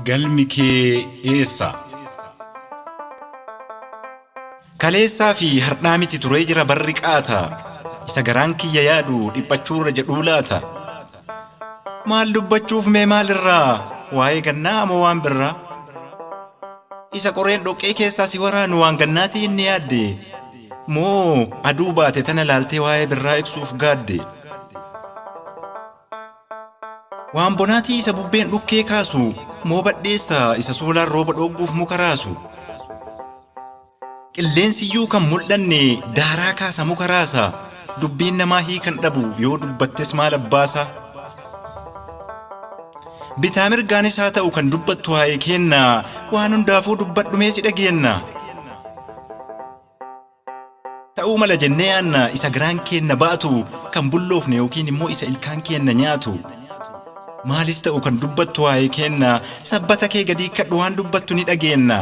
Galmi kee eessa? Kaleessaa fi hardhaa miti turee jira barri qaata. Isa garaan kiyya yaadu dhiphachuurra jedhuu laata? Maal dubbachuuf mee maalirraa? Waa'ee gannaa moo waan birraa? Isa qoreen dhoqqee keessaa si waraanu waan gannaatii inni yaadde? Moo aduu baate tana laaltee waa'ee birraa ibsuuf gaadde? Waan bonaatii isa bubbeen dhukkee kaasu moo badheessa isa soolaan rooba dhoogguuf muka raasu? Qilleensiyyuu kan mul'anne daaraa kaasa muka raasa. Dubbiin namaa hiikan dhabu yoo dubbattes maal abbaasa? Bitaa mirgaanis haa ta'u kan dubbattu waa'ee keenna waan hundaafuu dubbadhu mee si dhageenna. Ta'uu mala jennee yaanna isa garaan keenna baatu kan bulloofne yookiin immoo isa ilkaan keenna nyaatu. Maalis ta'u kan dubbattu waa'ee keenna sabbata kee gadi hiikkadhu waan dubbattu ni dhageenna.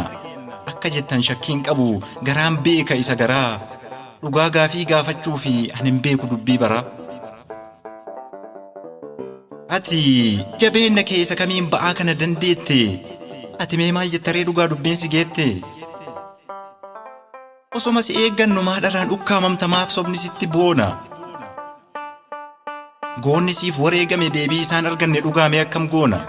Akka jettan shakkiin qabu garaan beeka isa garaa. Dhugaa gaafii gaafachuu fi ani hin beeku dubbii baraa. Ati jabeenna kee isa kamiin ba'aa kana dandeette? Ati mee maal jettaree dhugaa dubbiin si geette? Osoma si eeggannu maa dharaan ukkaamamta maaf sobni sitti boona? Goonni siif wareegame deebii isaan arganne dhugaame akkam goona?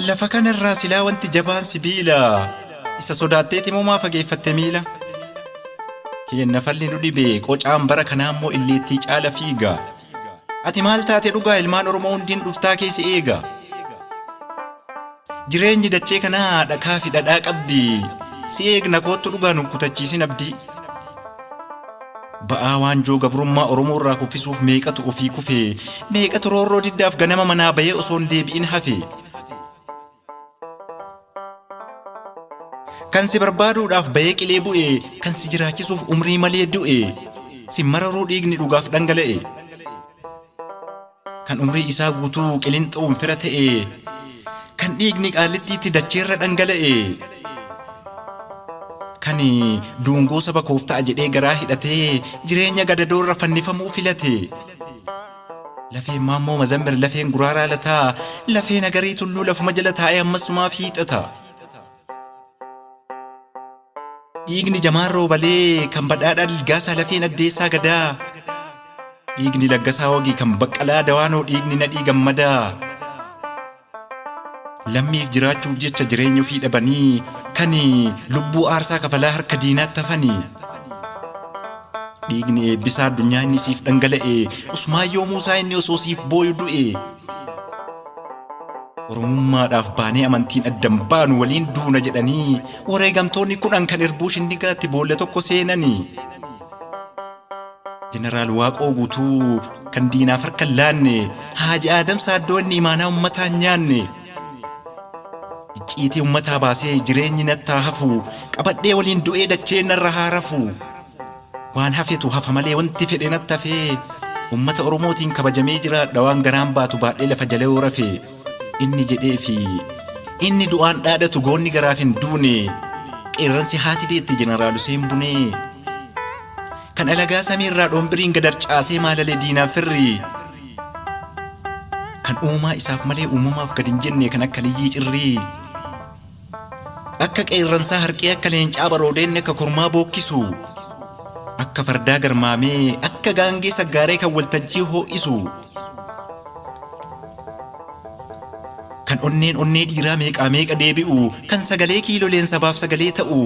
Lafa kanarraa silaa wanti jabaan sibiila isa sodaatteeti moo maa fageeffatte miila? Keenna falli nu dhibe qocaan bara kanaa immoo illeettii caala fiiga. Ati maal taate dhugaa ilmaan Oromoo hundiin dhuftaa kee si eega. Jireenyi dachee kanaa dhakaa fi dhadhaa qabdi. Si eegna koottu dhugaa nun kutachiisin abdii. Ba'aa waanjoo gabrummaa Oromoo irraa kuffisuuf meeqatu ofii kufe, meeqatu roorroo diddaaf ganama manaa bahee osoo hin deebi'in hafe. Kan si barbaaduudhaaf bahee qilee bu'e, kan si jiraachisuuf umrii malee du'e, si mararuu dhiigni dhugaaf dhangala'e. Kan umrii isaa guutuu qilinxoon fira ta'e, kan dhiigni qaallittiitti dacheerra dhangala'e, kan duungoo saba koof ta'a jedhee garaa hidhatee jireenya gadadoorra fannifamuu filate. Lafeen Maammoo Mazammir, lafeen Guraaraa Lataa, lafee Nagarii Tulluu lafuma jala taa'ee ammassumaaf hiixata. Dhiigni Jamaan Roobalee kan Badhaadhaa Dilgaasaa lafeen Addeessaa Gadaa. Dhiigni Laggasaa Wagii kan Baqqalaa Dawaanoo dhiigni Nadhii Gammadaa. Lammiif jiraachuuf jecha jireenya ofii dhabanii kan lubbuu aarsaa kafalaa harka diinaatti hafanii. Dhiigni Eebbisaa Addunyaa inni siif dhangala'e Usmaayyoo Muusaa inni osoo siif booyu du'e. Oromummaadhaaf baanee amantiin addan baanu waliin duuna jedhanii wareegamtoonni 10 kan irbuu shinnigaatti boolla tokko seenanii. Jeneraal Waaqoo Guutuu kan diinaaf harka hin laanne Haaji Aadam Saaddoo inni imaanaa ummataa hin nyaanne. Icciitii ummataa baasee jireenyi nattaa hafu qabadhee waliin du'ee dacheen narra haa rafu. Waan hafetu hafa malee wanti fedhe natti hafee ummata Oromootiin kabajamee jiraadha waan garaan baatu baadhee lafa jala yoo rafe inni jedhee fi inni du'aan dhaadatu goonni garaaf hin duune qeerransi haati deette Jeneraal Huseen Bunee kan alagaa samiirraa dhombiriin gad harcaasee maalale diinaaf firri kan uumaa isaaf malee uumamaaf gad hin jenne kan akka liyyii cirrii Akka qeerransaa harqee akka leencaa baroodeenni akka kormaa bookkisu akka fardaa garmaamee akka gaangee saggaaree kan waltajjii hoo'isu kan onneen onnee dhiiraa meeqaa meeqa deebi'u kan sagalee kiiloleen sabaaf sagalee ta'u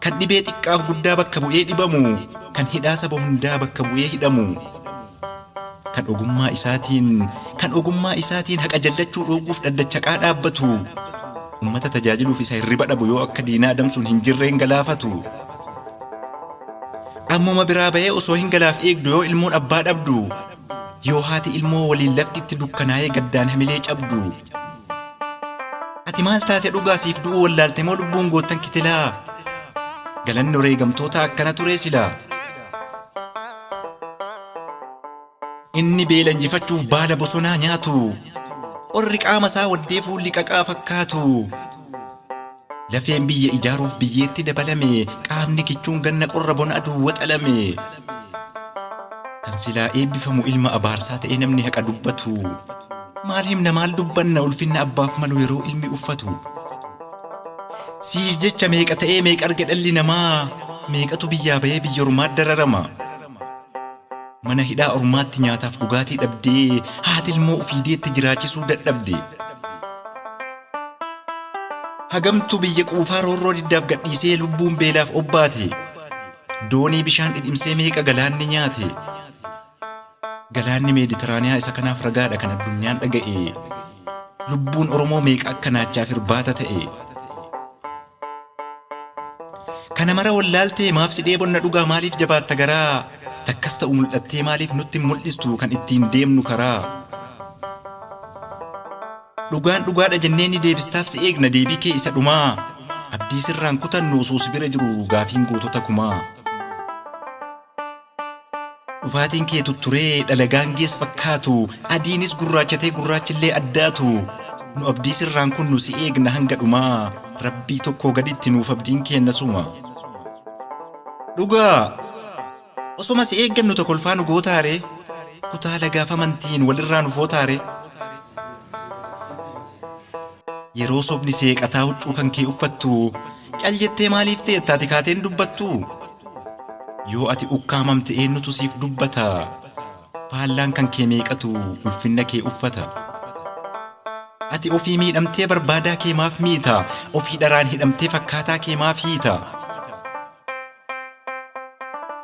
kan dhibee xiqqaaf guddaa bakka bu'ee dhibamu kan hidhaa saba hundaa bakka bu'ee hidhamu. Kan ogummaa isaatiin kan ogummaa isaatiin haqa jallachuu dhoogguuf dhaddachaqaa dhaabbatu ummata tajaajiluuf isa hirriba dhabu yoo akka diinaa adamsuun hin jirreen galaafatu. Ammuma biraa bahee osoo hin galaaf eegdu yoo ilmoon abbaa dhabdu yoo haati ilmoo waliin lafti itti dukkanaa'ee gaddaan hamilee cabdu. Ati maal taate dhugaa siif du'uu wallaalte moo lubbuun goottan kitilaa? Galanni wareegamtootaa akkana turee silaa? Inni beela injifachuuf baala bosonaa nyaatu. Qorri qaama isaa waddee fuulli qaqaa fakkaatu. Lafeen biyya ijaaruuf biyyeetti dabalame qaamni kichuun ganna qorra bona aduu waxalame. Kan silaa eebbifamu ilma abaarsaa ta'ee namni haqa dubbatu. Maal himna maal dubbanna ulfinna abbaaf malu yeroo ilmi uffatu. Siif jecha meeqa ta'ee meeqa arge dhalli namaa meeqatu biyyaa bahee biyya ormaa dararama. Mana hidhaa ormaatti nyaataaf dhugaatii dhabdee haati ilmoo ofii deette jiraachisuu dadhabde. Hagamtu biyya quufaa roorroo diddaaf gadhiisee lubbuun beelaaf obbaate. Doonii bishaan dhidhimsee meeqa galaanni nyaate. Galaanni Meeditiraaniyaa isa kanaaf ragaadha kan addunyaan dhaga'e. Lubbuun Oromoo meeqa akka naachaaf irbaata ta'e. Kana mara wallaaltee maaf si dheebonna dhugaa maaliif jabaatta garaa takkas ta'u mul'attee maaliif nutti hin mul'istu kan ittiin deemnu karaa. Dhugaan dhugaadha jennee ni deebistaaf si eegna deebii kee isa dhumaa. Abdii sirraan kutannu osoo si bira jiru gaafiin gootota kumaa. Dhufaatiin kee tutturee dhalagaan gees fakkaatu adiinis gurraachatee gurraachillee addaatu. Nu abdii sirraan kunnu si eegna hanga dhumaa rabbii tokkoo gaditti nuuf abdiin keenna suma. Dhugaa! Osoma si eeggannu tokolfaa nu gootaare kutaa lagaaf amantiin walirraa nu footaare. Yeroo sobni seeqataa huccuu kan kee uffattu cal jettee maaliif teetta ati kaateen dubbattu? Yoo ati ukkaamamte eenyutu siif dubbata? Faallaan kan kee meeqatu ulfinna kee uffata? Ati ofii miidhamtee barbaadaa kee maaf miita? Ofii dharaan hidhamtee fakkaataa kee maaf hiita?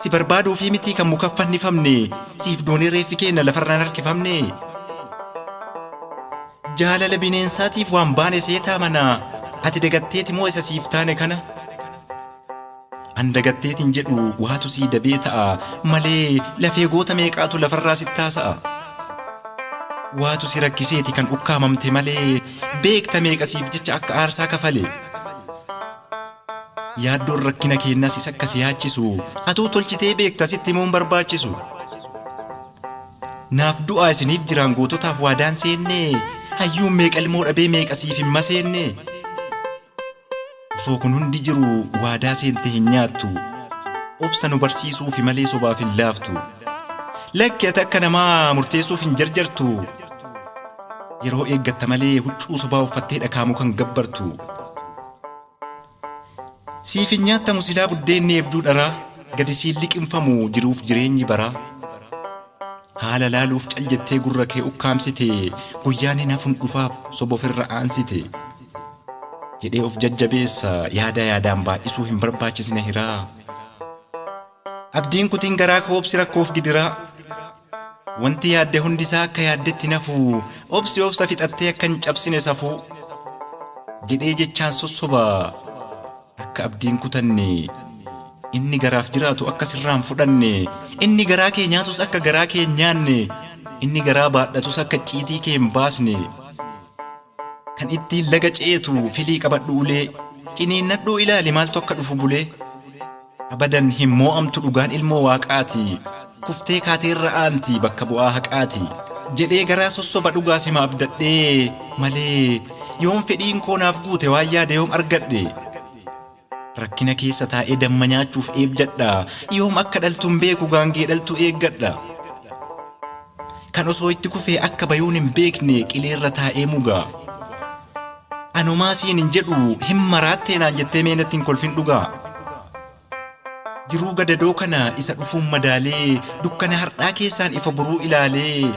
Si barbaaduu fi mitii kan muka fannifamne, siif doonee reeffi keenya lafarraan harkifamne. Jaalala bineensaatiif waan baane seetaa mana, ati dagatteeti moo isa siif taane kana? An dagatteetiin jedhu waatu sii dabee ta'a malee lafee goota meeqaatu lafarraa sitti haasa'a. Waatu si rakkiseeti kan ukkaamamte malee beekta meeqa siif jecha akka aarsaa kafale. Yaaddoon rakkina keennas isa akka si yaachisu atuu tolchitee beekta sitti himuun barbaachisu. Naaf du'aa isiniif jiraan goototaaf waadaan seenne hayyuun meeqa ilmoo dhabee meeqa siif hin maseenne. Osoo kun hundi jiru waadaa seente hin nyaattu. Obsa nu barsiisuufi malee sobaaf hin laaftu. Lakki ati akka namaa murteessuuf hin jarjartu. Yeroo eeggatta malee huccuu sobaa uffattee dhakaamu kan gabbartu. Siif hin nyaattamu silaa buddeenni eebduu dharaa gadi siin liqimfamu jiruuf jireenyi baraa. Haala laaluuf cal jettee gurra kee ukkaamsite guyyaan hin hafun dhufaaf soba ofirra aansite. Jedhee of jajjabeessa yaada yaadaan baay'isuu hin barbaachisne hiraa. Abdiin kutiin garaa koo obsi rakkoof gidiraa. Wanti yaadde hundisaa akka yaaddetti hin hafu obsi obsa fixattee akka hin cabsine safuu. Jedhee jechaan sossoba akka abdiin kutanne inni garaaf jiraatu akka sirraan fudhanne inni garaa kee nyaatus akka garaa kee hin nyaanne inni garaa baadhatus akka icciitii kee hin baasne. Kan ittiin laga ceetu filii qabadhu ulee ciniinnadhuu ilaali maaltu akka dhufu bulee. Abadan hin moo'amtu dhugaan ilmoo waaqaati kuftee kaateerra aanti bakka bu'aa haqaati. Jedhee garaa sossoba dhugaa sima abdadhee malee yoom fedhiin koo naaf guute waan yaade yoom argadhe. Rakkina keessa taa'ee damma nyaachuuf eebjadha yoom akka dhaltu hin beeku gaangee dhaltu eeggadha. Kan osoo itti kufee akka bayuun hin beekne qileerra taa'ee muga. Anomaa siin hin jedhu hin maraattee naan jettee mee natti hin kolfin dhugaa. Jiruu gadadoo kana isa dhufuun madaalee dukkana har'aa keessaan ifa boruu ilaalee.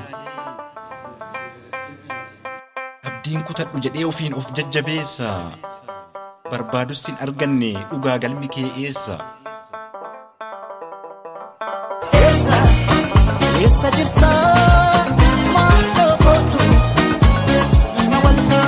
Abdiin kutadhu jedhee ofiin of jajjabeessa. Barbaadus sin arganne dhugaa galmi kee eessa? Eessa eessa jirta maaloo kootu na wal'aanta.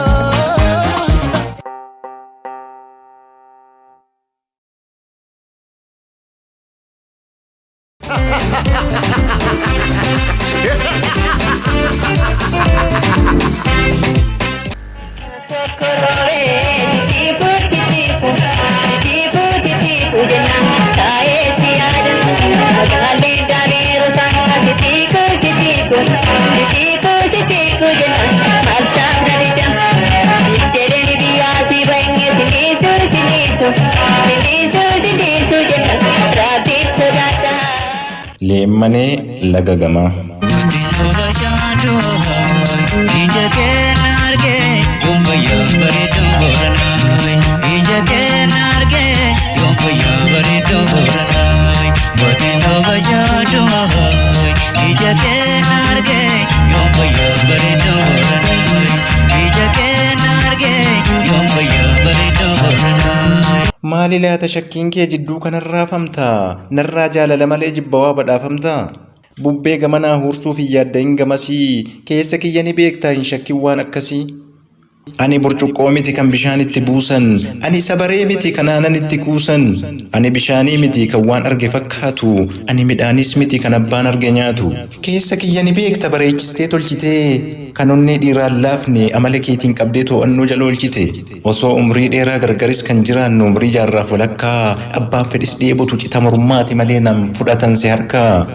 Leemmanee laga gamaa. Ija kee argee yoom fayyaa bareedduu Booranaa. Ija kee argee yoom fayyaa bareedduu Booranaa. Baatee bashaaduu ija kee argee yoom fayyaa bareedduu Booranaa. Ija kee argee yoom fayyaa bareedduu Booranaa. Maali laata shakkiin kee jidduu kanarraa famta? Narraa jaalala malee jibbawaa badhaafamta? Bubbee gamanaa huursuuf hin yaaddayin gamasii, keessa kiyya ni beektaa hin shakkin waan akkasii. Ani burcuqqoo miti kan bishaan itti buusan, ani sabaree miti kan aanan itti kuusan, ani bishaanii miti kan waan arge fakkaatu, ani midhaanis miti kan abbaan arge nyaatu. Keessa kiyya ni beekta bareechistee tolchitee, kan onnee dhiiraan laafne amala keetiin qabdee to'annoo jala oolchite. Osoo umrii dheeraa gargaris kan jiraannu umrii jaarraaf walakkaa, abbaan fedhis dheebotu cita mormaati malee nan fudhatan si harkaa.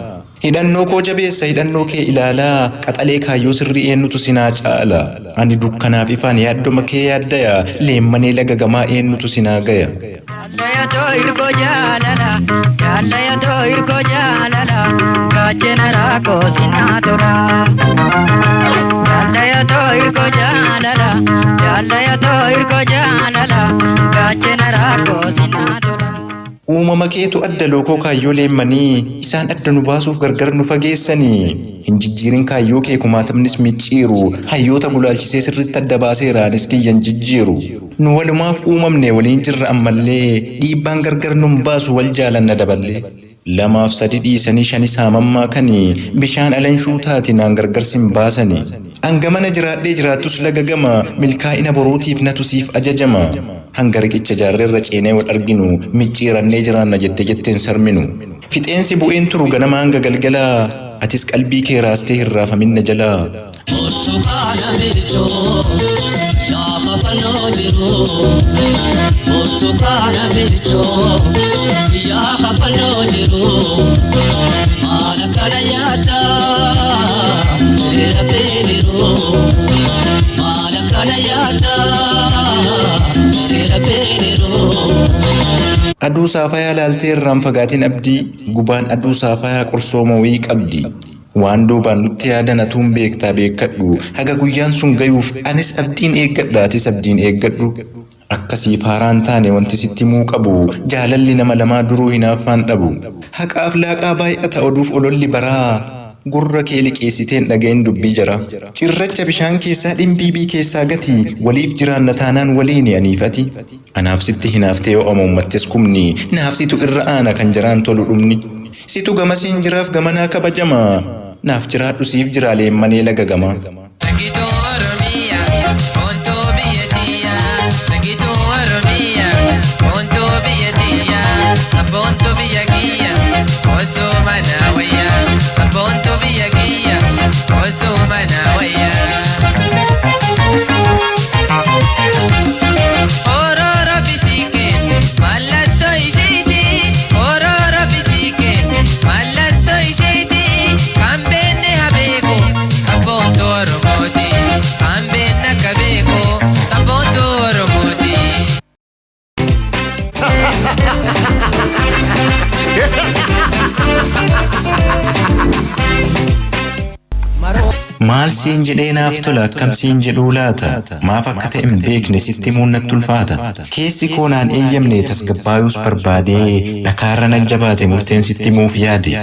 Hidhannoo koo jabeessa hidhannoo kee ilaalaa, qaxalee kaayyoo sirrii eenyutu sinaa caala. Ani dukkanaaf ifaan yaaddoma kee yaaddaya, leemmanee laga gamaa eenyutu sinaa gaya. Jaallayatoo hirkoo jaalala, jaallayatoo hirkoo jaalala, gaachena raakoo sinaa tura. Jaallayatoo hirkoo jaalala, jaallayatoo hirkoo jaalala, gaachena raakoo sinaa tura. Uumama keetu adda lookoo kaayyoo leemmanii, isaan adda nu baasuuf gargar nu fageessanii. Hin jijjiirin kaayyoo kee kumaatamnis micciiru, hayyoota gulaalchisee sirriitti adda baaseera anis kiyyan jijjiiru. Nu walumaaf uumamne waliin jirra ammallee, dhiibbaan gargar nun baasu wal jaalanna daballee. Lamaaf sadi dhiisanii shanis haamammaa kanii, bishaan alanshuu taati naan gargar sin baasanii. Hanga mana jiraadhee jiraattus laga gama, milkaa'ina boruutiif natu siif ajajama. Hanga riqicha jaarreerra ceenee wal arginu, micciirannee jiraanna jette jetteen sarminu. Fixeensi bu'een turu ganama hanga galgalaa, atis qalbii kee raastee hin raafamin na jalaa. Burtukaana bilchoo yaa kafaloo jiru. Burtukaana bilchoo yaa kafaloo jiru. Maal akkana nyaata seera beeniru. Maal akkana nyaata seera beeniru. Aduu saafayaa laaltee irraan fagaatiin abdii, gubaan aduu saafayaa qorsooma wayii qabdi. Waan duubaan nutti yaadan atuun beektaa beekkadhu, haga guyyaan sun gayuuf anis abdiin eeggadha atis abdiin eeggadhu. Akkasiif haaraan taane wanti sitti himuu qabu, jaalalli nama lamaa duruu hinaaffaan dhabu. Haqaaf laaqaa baay'ata oduuf ololli baraa, gurra kee liqeessiteen dhaga'in dubbii jara. Cirracha bishaan keessaa dhimbiibii keessaa gati, waliif jiraanna taanaan waliini aniif ati. Anaaf sitti hinaaftee yoo amummattes kumni, naaf situ irra aana kan jaraan tolu dhumni. Situ gamasiin jiraaf gamanaa kabajama, naaf jiraadhu siif jira leemmanee laga gamaa. Sagituu Oromiyaa, Boontuu biyya tiyyaa. Sagituu Oromiyaa, Boontuu biyya tiyyaa. Sabboontuu biyya kiyya, osoo mana wayyaa. Sabboontuu biyya kiyya, osoo mana wayyaa. Orooro bisiikeen mallattoo isheeti. Orooro bisiikeen mallattoo isheeti. Kan beekne haa beeku sabboontuu Oromooti. Kan beekne akka beeku sabboontuu Oromooti. Maal siin jedhee naaf tola akkam siin jedhuu laata? Maaf akka ta'e hin beekne sitti himuun natti ulfaata. Keessi koo naan eeyyamne tasgabbaayuus barbaadee, dhakaarra nan jabaate murteen sitti himuuf yaade.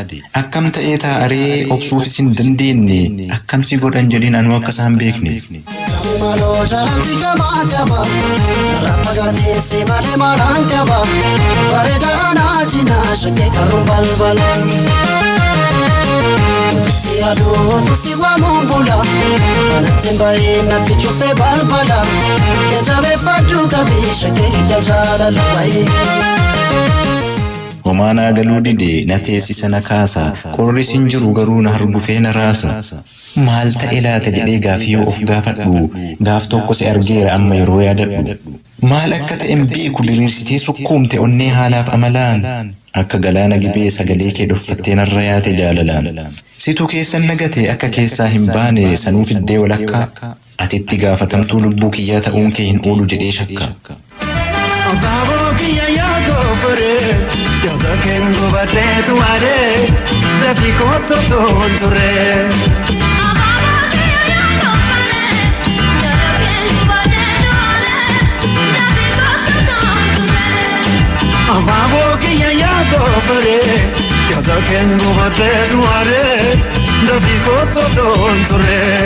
Akkam ta'ee taa'aree obsuufis hin dandeenye, akkam si godhan jedhin anuu akka isaan beekne. Maloo jaalalti gamaa qaba. Irraa fagaatee si malee maalaan qaba. Bareedaa naa cinaa shakkee qarruun balbala. Utusi aduu utusi waamuun bula. Kanatti hin bahin natti cuftee balbala. Jabeeffadhu qabii shakkee hidda jaalala wayii. Homaa naa galuu dide na teessisa na kaasa, qorris hin jiru garuu na hargufee na raasa. Maal ta'e laata jedhee gaafii yoo of gaafadhu, gaaf tokko si argeera amma yeroo yaadadhu. Maal akka ta'e hin beeku diriirsitee sukkuumte onnee haalaaf amalaan. Akka galaana gibee sagalee kee dhoffattee narra yaate jaalalaan. Situ keessan nagate akka keessaa hin baane sanuu fiddee walakkaa. Atitti gaafatamtuu lubbuu kiyyaa ta'uun kee hin oolu jedhee shakka. Abaaboo kiyya yaa goofaree, yaada keen gubadheetu waaree, dafii kootu toon turee. Abaaboo kiyya yaa goofaree. Abaaboo kiyya yaa goofaree yaada kennu baddee du'aaree dafii koottoo toon turee.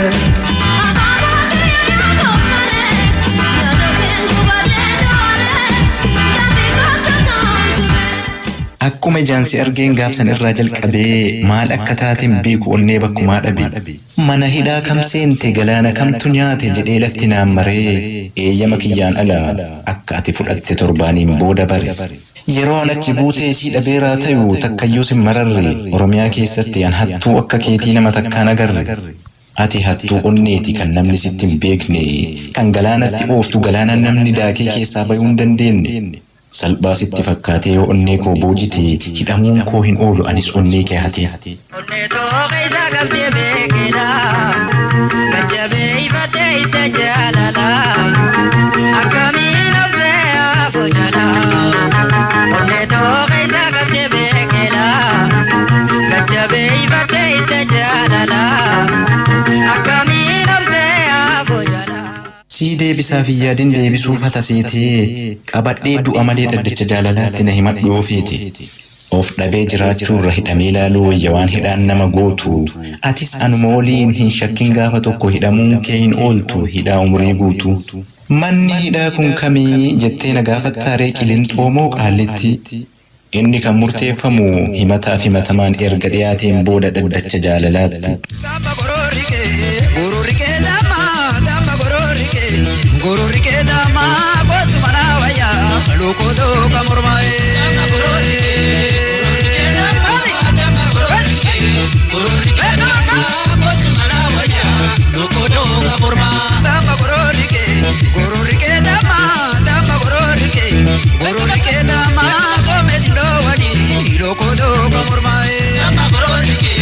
Akkuma ijaan si argeen gaafsan irraa jalqabee maal akka taateen beeku onnee bakkumaa dhabe. Mana hidhaa kam seente galaana kamtu nyaate jedhee lafti naan maree eeyyama kiyyaan ala akka ati fudhatte torbaaniin booda bare. Yeroo an achi buutee sii dhabeeraa tayu takkayyuu sin mararre Oromiyaa keessatti an hattuu akka keetii nama takkaan agarre. Ati hattuu onneeti kan namni sitti hin beekne kan galaanatti ooftu galaana namni daakee keessaa bayuu hin dandeenye. Salphaa sitti fakkaatee yoo onnee koo boojite hidhamuun koo hin oolu anis onnee kee hatee. Onnee too keessa qabdee beekela. Gajjabee ifatee itti jaalala. Akkamiin obsee hafu jala. Onnee too keessa qabdee beekela. Gajjabee ifatee itti jaalala. Akkamiin obsee hafu jala. Sii deebisaaf hin yaadin deebisuuf hata seetee qabadhee du'a malee dhaddacha jaalalaatti na himadhu yoo feete. Of dhabee jiraachuu irra hidhamee ilaaluu wayya waan hidhaan nama gootu. Atis anuma waliin hin shakkin gaafa tokko hidhamuun kee hin ooltu hidhaa umurii guutuu. Manni hidhaa kun kamii jettee na gaafattaa ree Qilinxoo moo Qaallitti? Inni kan murteeffamu himataa fi himatamaan erga dhiyaateen booda dhaddacha jaalalaatti. Gamba gororike, gororike dama, gamba gororike, gororike dama, kosuma na waya, lukoto kamurmae. Gamba gororike, gororike dama, gamba gororike, gororike dama, kosuma na waya, lukoto kamurma. Gamba gororike, gororike dama, gamba gororike, gororike dama, komesi dowani, lukoto kamurmae. Gamba gororike,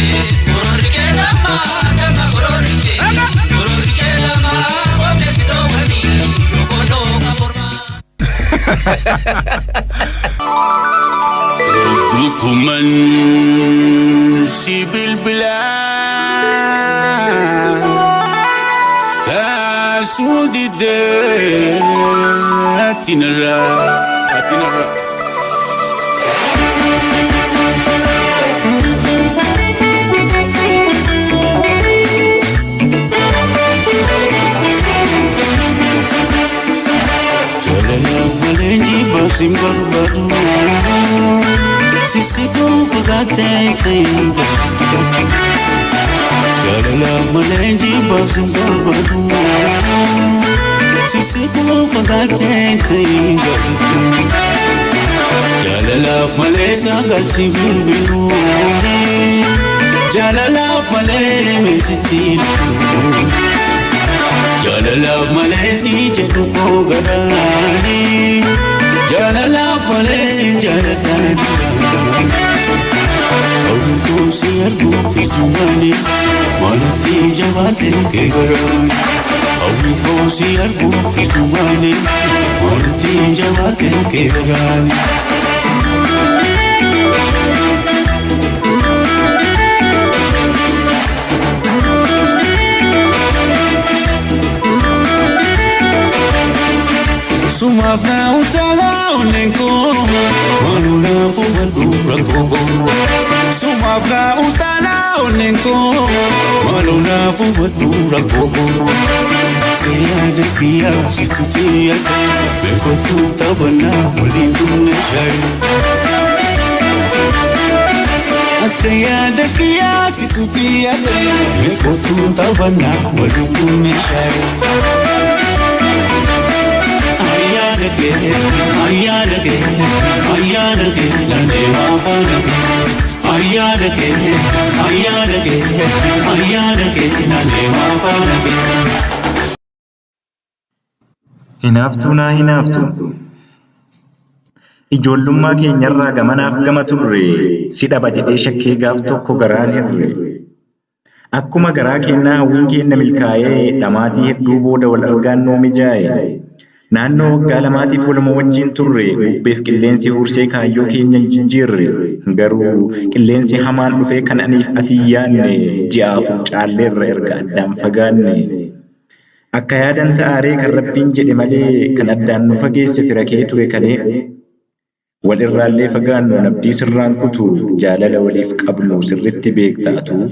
gororike dama, gamba gororike, gororike dama, komesi dowani, lukoto kamurma. Dhuguman si bilbilaa kaasuu didee atinarraa atinarraa. Jaalalaaf malee jibbaaf sin barbaadu. Sissiquu fagaattee kan galu. Jaalalaaf malee jibbaaf sin barbaadu. Sissiquu fagaattee kan galu. Jaalalaaf malee sagal si bilbilu. Jaalalaaf malee meesitti. Jaalalaaf malee si jedhu koo galaani. Jaalalaaf malee si jaaladhaan. Hawwikoo si arguuf ijumaani maalatti jabaate kee garaani. Hawwikoo si arguuf ijumaani maalatti jabaate kee garaani. Sumaaf na utaalaa onneen koo maaloo naaf hubadhu rakkoo koo. Sumaaf na utaalaa onneen koo maaloo naaf hubadhu rakkoo koo. Yaada kiyyaa situ xiyyaata beekottu taphannaa waliin dhumne shaayi. Akka yaada kiyyaa situ xiyyaata beekottu taphannaa waliin dhumne shaayi. Ayyaana kee, ayyaana kee, ayyaana kee, naannoo faana kee. Ayyaana kee, ayyaana kee, ayyaana kee, naannoo faana kee. Hinaaftuu naa hinaaftu. Ijoollummaa keenyarraa gamanaaf gama turre si dhaba jedhee shakkee gaaf tokko garaan hirre. Akkuma garaa keenyaa hawwiin keenya milkaa'ee dhamaatii hedduu booda wal argaan nuu mijaa'e. Naannoo waggaa lamaatiif waluma wajjin turre bubbeef qilleensi huursee kaayyoo keenya hin jijjiirre. Garuu qilleensi hamaan dhufee kan aniif ati hin yaadne ji'a 4 caalleerra erga addaan fagaanne. Akka yaadan ta'aaree kan Rabbiin jedhe malee kan addaan nu fageesse fira kee ture kalee. Wal irraallee fagaannu an abdii sirraan kutu jaalala waliif qabnu sirritti beekta atuu.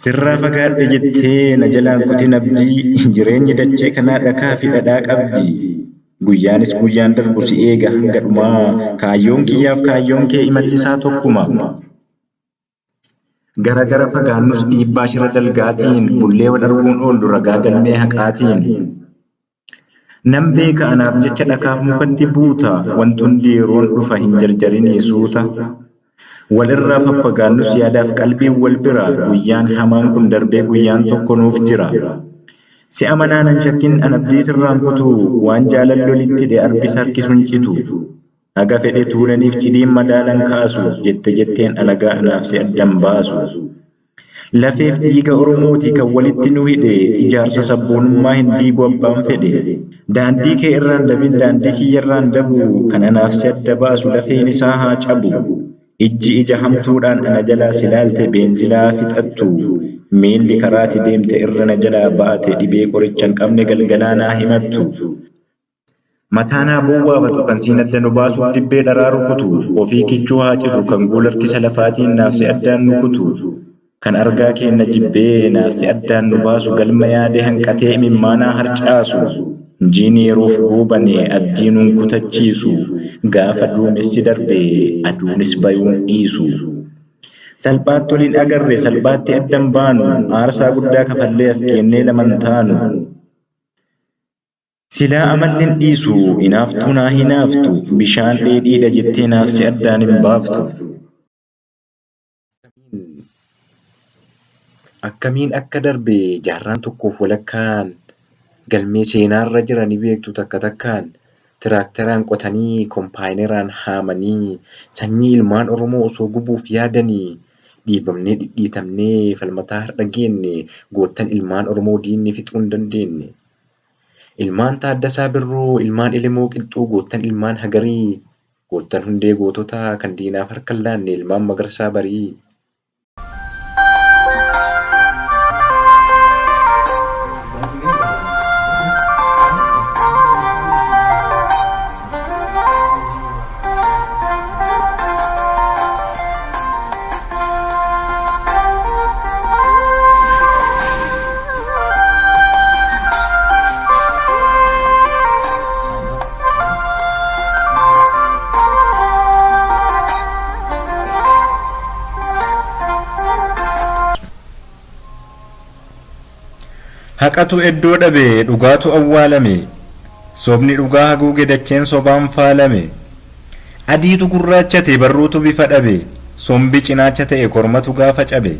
Sirraa fagaadhe jettee na jalaan kutin abdii jireenyi dachee kanaa dhakaa fi dhadhaa qabdi. Guyyaanis guyyaan darbu si eega hanga dhumaa kaayyoon kiyyaaf kaayyoon kee imalli isaa tokkuma. Gara gara fagaannus dhiibbaa shira dalgaatiin bullee wal arguun oollu ragaa galmee haqaatiin. Nan beeka anaaf jecha dhakaaf mukatti buuta wanti hundi yeroon dhufa hin jarjarinii suuta. Wal irraa faffagaannus yaadaaf qalbiin wal bira guyyaan hamaan kun darbee guyyaan tokko nuuf jira. Si amanaa nan shakkin an abdii sirraan kutu waan jaalalli olitti hidhe arbis harkisu hin citu. Haga fedhe tuulaniif cidiin madaalan kaasu jette jetteen alagaa anaaf si addan baasu. Lafeef dhiiga Oromooti kan walitti nu hidhe ijaarsa sabboonummaa hin diigu abbaan fedhe. Daandii kee irraan dabin daandii kiyyarraan dabu kan anaaf si adda baasu lafeen isaa haa cabu. Ijji ija hamtuudhaan ana jalaa si laalte beenzilaa fixattu. Miilli karaati deemte irra na jalaa baate dhibee qoricha hin qabne galgalaa naa himattu. Mataa naa bowwaafatu kan siin adda nu baasuuf dibbee dharaa rukutu. Ofii kichuu haa citu kan guula harkisa lafaatiin naaf si addaan nu kutu. Kan argaa keenna jibbee naaf si addaan nu baasu galma yaade hanqatee imimmaanaa harcaasu. Jiini yeroof goobane abdii nun kutachiisu. Gaafa duumessi darbe aduunis bayuun dhiisu. Salphaatti wal hin agarre salphaatti addan baanu aarsaa guddaa kafallee as geennee laman taanu. Silaa amalli hin dhiisu inaaftuu naa hinaaftu bishaan dheedhiidha jettee naaf si addaan hin baaftu. Akkamiin akka darbe jaarraan tokkoof walakkaan galmee seenaarra jira ni beektu takka takkaan tiraakteraan qotanii kompaayineraan haamanii sanyii ilmaan Oromoo osoo gubuuf yaadanii dhiibamnee dhidhiitamnee falmataa har'a geenne goottan ilmaan Oromoo diinni fixuu hin dandeenye. Ilmaan Taaddasaa Birruu, ilmaan Elemoo Qilxuu, goottan ilmaan Hagarii, goottan hundee goototaa kan diinaaf harka hin laanne ilmaan Magarsaa Barii. Haqatu eddoo dhabe dhugaatu awwaalame Sobni dhugaa haguuge dacheen sobaan faalame Adiitu gurraachate barruutu bifa dhabe Sombi cinaacha ta'e kormatu gaafa cabe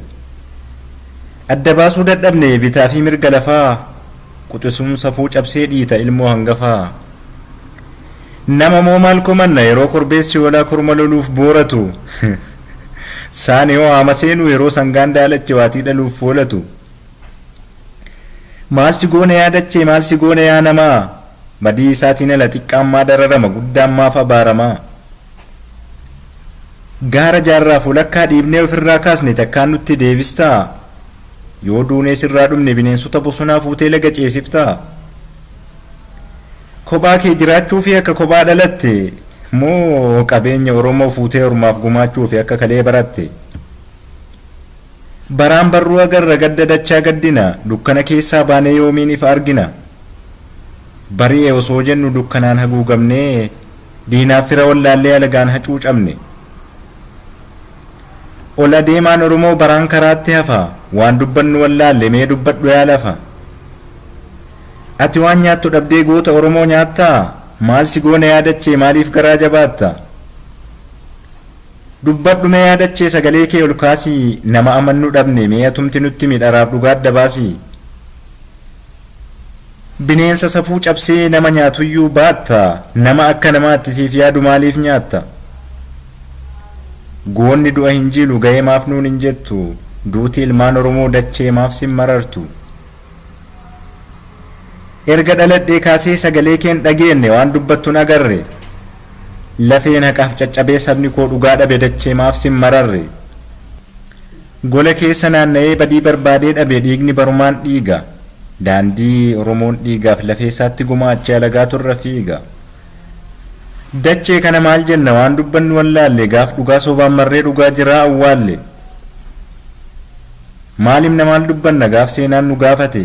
Adda baasuu dadhabne bitaa fi mirga lafaa Quxisuun safuu cabsee dhiita ilmoo hangafaa Nama moo maal komanna yeroo korbeessi hoolaa korma loluuf booratu Saani hoo haama seenuu yeroo sangaan daalachi waatii dhaluuf foolatu Maal si goone yaa dachee maal si goone yaa namaa Badii isaatiin ala xiqqaan maa dararama guddaan maaf abaaramaa Gaara jaarraaf walakkaa dhiibnee ofirraa kaasne takkaan nutti deebistaa Yoo duunee sirraa dhumne bineensota bosonaa fuutee laga ceesiftaa Kophaa kee jiraachuufii akka kophaa dhalatte Moo qabeenya Oromoo fuutee ormaaf gumaachuufi akka kalee baratte Baraan barruu agarra gadda dachaa gaddina Dukkana keessaa baanee yoomiin ifa argina Bari'e osoo jennu dukkanaan haguugamnee Diinaaf fira wallaallee alagaan hacuucamne Ol adeemaan Oromoo baraan karaatti hafa Waan dubbannu wallaalle mee dubbadhu yaa lafa Ati waan nyaattu dhabdee goota Oromoo nyaattaa? Maal si goone yaa dachee maaliif garaa jabaatta? Dubbadhu mee yaa dachee sagalee kee ol kaasii Nama amannu dhabne mee atumti nutti himi dharaaf dhugaa adda baasii Bineensa safuu cabsee nama nyaatuyyuu baatta Nama akka namaatti siif yaadu maaliif nyaatta? Goonni du'a hin jiilu ga'ee maaf nuun hin jettu Duuti ilmaan Oromoo dachee maaf sin marartu? Erga dhaladhee kaasee sagalee keen dhageenne waan dubbattu hin agarre. Lafeen haqaaf caccabee sabni koo dhugaa dhabe dachee maaf sin mararre. Gola keessa naanna'ee badii barbaadee dhabe dhiigni barumaan dhiiga. Daandii Oromoon dhiigaaf lafee isaatti gumaache alagaatu irra fiiga. Dachee kana maal jenna waan dubbannu wallaalle gaaf dhugaa sobaan marree dhugaa jiraa awwaalle. Maal himna maal dubbanna gaaf seenaan nu gaafate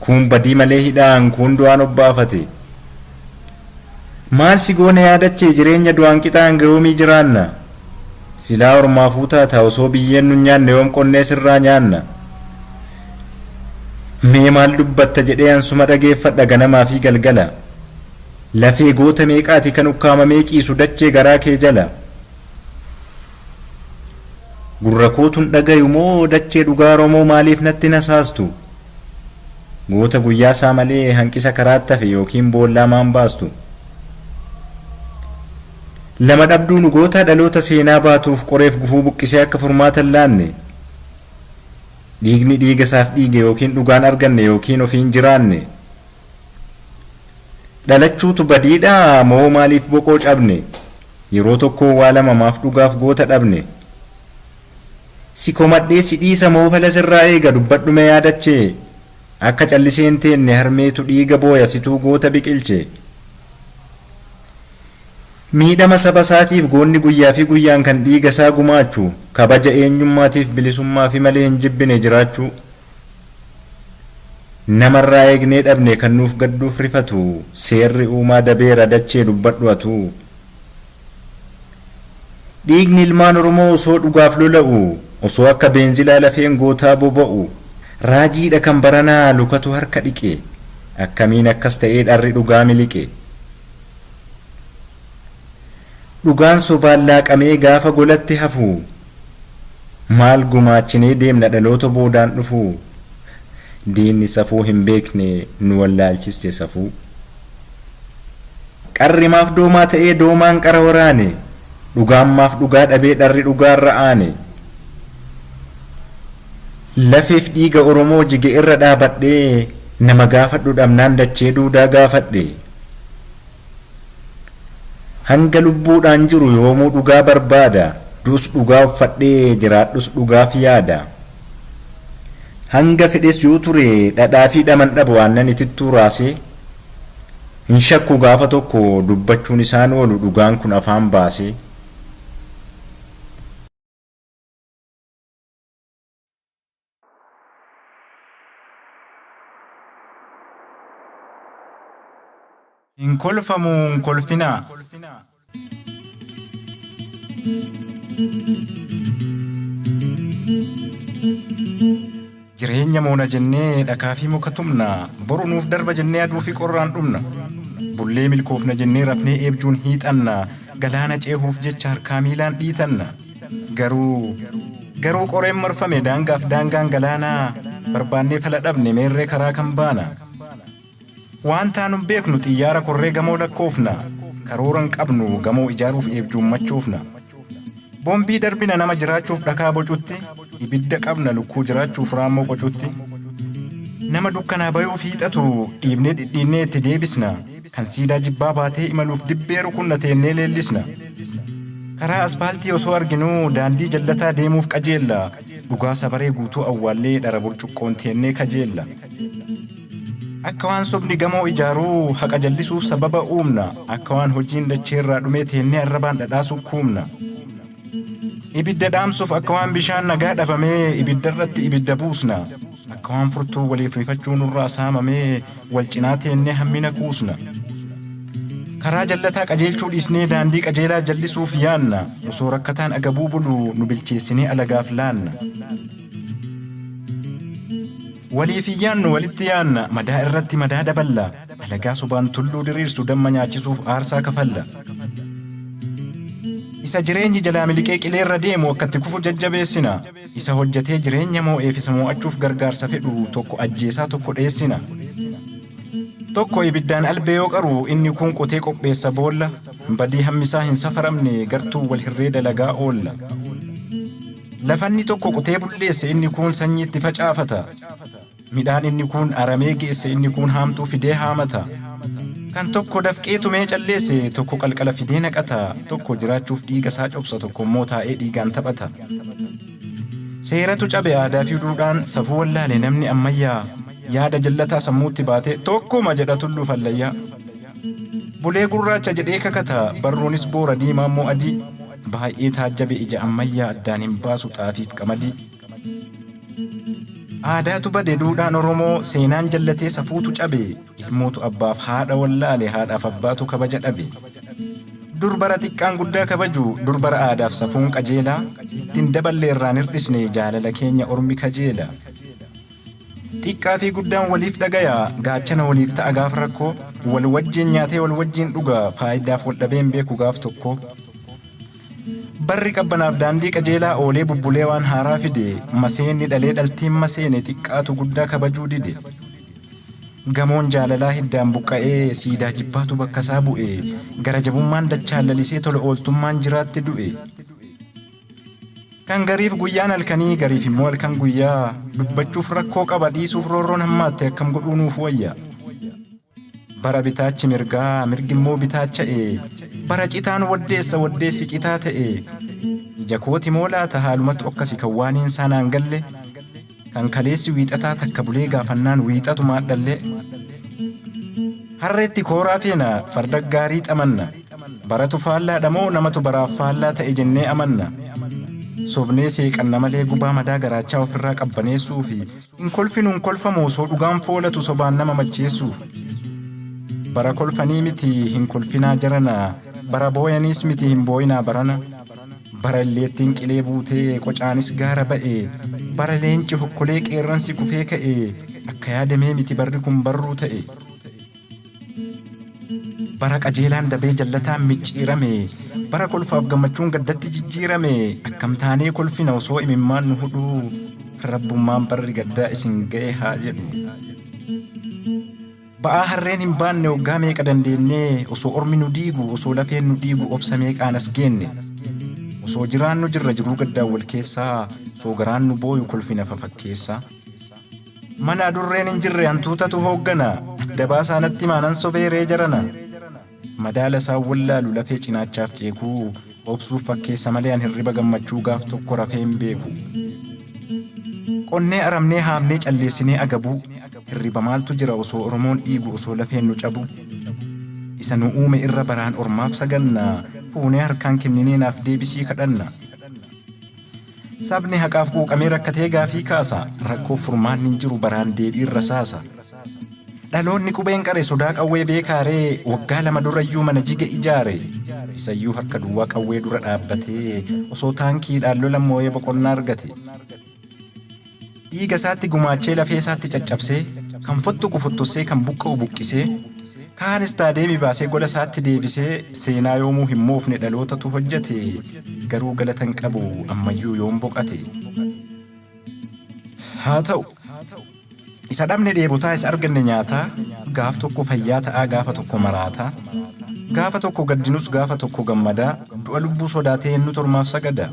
kuun badii malee hidhaan kuun du'aan obbaafate. Maal si goone yaadachee jireenya du'aan qixaan gahoomii jiraanna. Silaa ormaafuu taata osoo biyyeen nu nyaanne yoom qonnee sirraa nyaanna. Mee maal dubbatta jedhee ansuma dhageeffadha ganamaa fi galgala. Lafee goota meeqaati kan ukkaamamee ciisu dachee garaa kee jala. Gurra kootuun dhagayu moo dachee dhugaa Oromoo maaliif natti nasaastu? Goota guyyaa isaa malee hanqisa karaatti hafe yookiin boollaa maan baastu? Lama dhabduu nu goota dhaloota seenaa baatuuf qoreef gufuu buqqisee akka furmaata hin laanne. Dhiigni dhiiga isaaf dhiige yookiin dhugaan arganne yookiin ofiin jiraanne. Dhalachuutu badiidhaa moo maaliif boqoo cabne? Yeroo tokko waa lama maaf dhugaaf goota dhabne? Si komadhee si dhiisa moo fala sirraa eega dubbadhu mee yaadachee? Akka callisee hin teenne harmeetu dhiiga booya situu goota biqilche. Miidhama saba isaatiif goonni guyyaa fi guyyaan kan dhiiga isaa gumaachu kabaja eenyummaatiif bilisummaa fi malee hin jibbine jiraachuu. Namarraa eegnee dhabne kan nuuf gadduuf rifatu seerri uumaa dabeera dachee dubbadhu atu. Dhiigni ilmaan Oromoo osoo dhugaaf lola'u osoo akka beenzilaa lafeen gootaa boba'u raajiidha kan baranaa lukatu harka dhiqe akkamiin akkas ta'ee dharri dhugaa miliqe. Dhugaan sobaan laaqamee gaafa golatti hafu maal gumaachinee deemna dhaloota boodaan dhufu diinni safuu hin beekne nu wallaalchiste safuu. Qarri maaf doomaa ta'ee doomaan qara waraane dhugaan maaf dhugaa dhabee dharri dhugaarra aane. Lafeef dhiiga Oromoo jige irra dhaabadhee nama gaafadhu dhabnaan dachee duudaa gaafadhe. Hanga lubbuudhaan jiru yoomuu dhugaa barbaada duus dhugaa uffadhee jiraadhus dhugaaf yaada. Hanga fedhes yoo ture dhadhaa fi dhaman dhabu aannan itittuu raasee hin shakku gaafa tokko dubbachuun isaan oolu dhugaan kun afaan baasee. Hin kolfamu hin kolfinaa. Jireenya moona jennee dhakaa fi muka tumna boru nuuf darba jennee aduu fi qorraan dhumna. Bullee milkoofna jennee rafnee eebjuun hiixanna galaana ceehuuf jecha harkaa miilaan dhiitanna. Garuu garuu qoreen marfame daangaaf daangaan galaanaa barbaannee fala dhabne meerree karaa kan baana. Waan taanu hin beeknu xiyyaara korree gamoo lakkoofna karoora hin qabnu gamoo ijaaruuf eebjuun machoofna. Boombii darbina nama jiraachuuf dhakaa bocutti ibidda qabna lukkuu jiraachuuf raammoo qocutti. Nama dukkanaa bayuuf hiixatu dhiibnee dhidhiinnee itti deebisna kan siidaa jibbaa baatee imaluuf dibbee rukunna teennee leellisna. Karaa aspaaltii osoo arginuu daandii jallataa deemuuf qajeella dhugaa sabaree guutuu awwaallee dhara burcuqqoon teennee kajeella. Akka waan sobni gamoo ijaaruu haqa jallisuuf sababa uumna akka waan hojiin dacheerraa dhumee teennee arrabaan dhadhaa sukkuumna. Ibidda dhaamsuuf akka waan bishaan nagaa dhabamee ibiddarratti ibidda buusna akka waan furtuu waliif rifachuu nurraa saamamee wal cinaa teennee hammina kuusna. Karaa jallataa qajeelchuu dhiisnee daandii qajeelaa jallisuuf yaanna osoo rakkataan agabuu bulu nu bilcheessinee alagaaf laanna. Waliif hin yaannu walitti yaanna madaa irratti madaa daballa alagaa sobaan tulluu diriirsu damma nyaachisuuf aarsaa kafalla. Isa jireenyi jalaa miliqee qileerra deemu akka itti kufu jajjabeessina. Isa hojjetee jireenya moo'eef isa moo'achuuf gargaarsa fedhu tokko ajjeesaa tokko dheessina. Tokko ibiddaan albee yoo qaru inni kun qotee qopheessa boolla badii hammisaa hin safaramne gartuu wal hirree dalagaa oolla. Lafanni tokko qotee bulleesse inni kuun sanyii itti facaafata. Midhaan inni kuun aramee geesse inni kuun haamtuu fidee haamata. Kan tokko dafqee tumee calleesse tokko qalqala fidee naqata tokko jiraachuuf dhiiga isaa cobsa tokko immoo taa'ee dhiigaan taphata. Seeratu cabe aadaa fi duudhaan safuu wallaale namni ammayyaa yaada jallataa sammuutti baatee tokkuma jedha tulluu fallayyaa. Bulee gurraacha jedhee kakata barruunis boora diimaa immoo adii. Baay'ee taajjabe ija ammayyaa addaan hin baasu xaafiif qamadii. Aadaatu bade duudhaan Oromoo seenaan jallatee safuutu cabe ilmootu abbaaf haadha wallaale haadhaaf abbaatu kabaja dhabe. Dur bara xiqqaan guddaa kabaju dur bara aadaaf safuun qajeelaa ittiin daballee irraan hir'isne jaalala keenya ormi kajeela. Xiqqaa fi guddaan waliif dhagaya gaachana waliif ta'a gaaf rakkoo wal wajjin nyaatee wal wajjin dhuga faayidaaf wal dhabeen beeku gaaf tokko. Barri qabbanaaf daandii qajeelaa oolee bubbulee waan haaraa fide maseenni dhalee dhaltiin maseene xiqqaatu guddaa kabajuu dide. Gamoon jaalalaa hiddaan buqqa'ee siidaa jibbaatu bakka isaa bu'e gara jabummaan dachaan lalisee tola ooltummaan jiraatti du'e. Kan gariif guyyaan halkanii gariif immoo halkan guyyaa dubbachuuf rakkoo qaba dhiisuuf roorroon hammaatte akkam godhuu nuuf wayya. Bara bitaachi mirgaa mirgi immoo bitaacha'e bara citaan waddeessa waddeessi citaa ta'e ija kooti moo laata haalumatu akkasi kan waaniin saanaan galle kan kaleessi wiixataa takka bulee gaafannaan wiixatu maadhalle. Harreetti kooraa feena farda gaarii xamanna baratu faallaadha moo namatu baraaf faallaa ta'e jennee amanna. Sobnee seeqanna malee gubaa madaa garaachaa ofirraa qabbaneessuu fi hin kolfinu hin kolfamu osoo dhugaan foolatu sobaan nama macheessuuf. Bara kolfanii miti hin kolfinaa jarana bara booyaniis miti hin booyinaa barana. Bara illeettiin qilee buutee qocaanis gaara ba'e bara leenci hokkolee qeerransi kufee ka'e akka yaadamee miti barri kun barruu ta'e. Bara qajeelaan dabee jallataan micciirame bara kolfaaf gammachuun gaddatti jijjiirame akkam taanee kolfina osoo imimmaan nu hudhuu rabbummaan barri gaddaa isin ga'e haa jedhu. Ba'aa harreen hin baanne waggaa meeqa dandeennee osoo ormi nu diigu osoo lafeen nu dhiigu obsa meeqaan as geenne. Osoo jiraannu jirra jiruu gaddaan wal keessaa osoo garaan nu booyu kolfina fafakkeessaa. Mana adurreen hin jirre hantuutatu hooggana dabaa saanatti maanan sobeeree jarana. Madaala isaan wallaalu lafee cinaachaaf ceekuu obsuuf fakkeessa malee an hirriba gammachuu gaaf tokko rafee hin beeku. Qonnee aramnee haamnee calleessinee agabuu hirriba maaltu jira osoo Oromoon dhiigu osoo lafeen nu cabu. Isa nu uume irra baraan ormaaf saganna fuunee harkaan kenninee naaf deebisii kadhanna. Sabni haqaaf quuqamee rakkatee gaafii kaasa rakkoof furmaanni hin jiru baraan deebiin rasaasa. Dhaloonni qubeen qare sodaa qawwee beekaaree waggaa 2 durayyuu mana jige ijaare. Isayyuu harka duwwaa qawwee dura dhaabbatee osoo taankiidhaan lola moo'ee boqonnaa argate. Dhiiga isaatti gumaachee lafee isaatti caccabsee kan fottuqu fottossee kan buqqa'u buqqisee kaan istaadeemii baasee gola isaatti deebisee seenaa yoomuu hin moofne dhalootatu hojjete garuu galata hin qabu ammayyuu yoom boqate. Haa ta'u isa dhabne dheebotaa isa arganne nyaataa gaaf tokko fayyaa ta'aa gaafa tokko maraataa gaafa tokko gaddinus gaafa tokko gammadaa du'a lubbuu sodaatee eenyutu ormaaf sagada.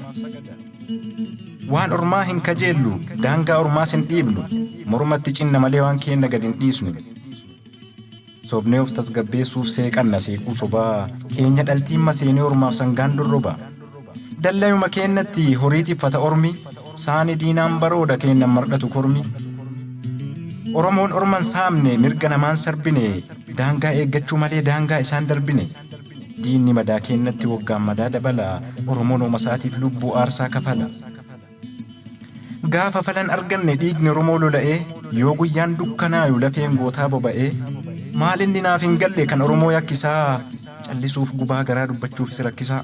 Waan ormaa hin kajeellu daangaa ormaas hin dhiibnu mormatti cinna malee waan keenna gad hin dhiisnu. Sobnee of tasgabbeessuuf seeqanna seequu sobaa keenya dhaltiin maseenee ormaaf sangaan dorroba. Dallayuma keennatti horii tiffata ormi saani diinaan barooda keennan mardhatu kormi. Oromoon orman saamne mirga namaan sarbine daangaa eeggachuu malee daangaa isaan darbine. Diinni madaa keennatti waggaan madaa dabala Oromoon ooma isaatiif lubbuu aarsaa kafala. Gaafa falan arganne dhiigni Oromoo lola'ee yoo guyyaan dukkanaayu lafeen gootaa boba'ee maal inni naaf hin galle kan Oromoo yakkisaa callisuuf gubaa garaa dubbachuufis rakkisaa.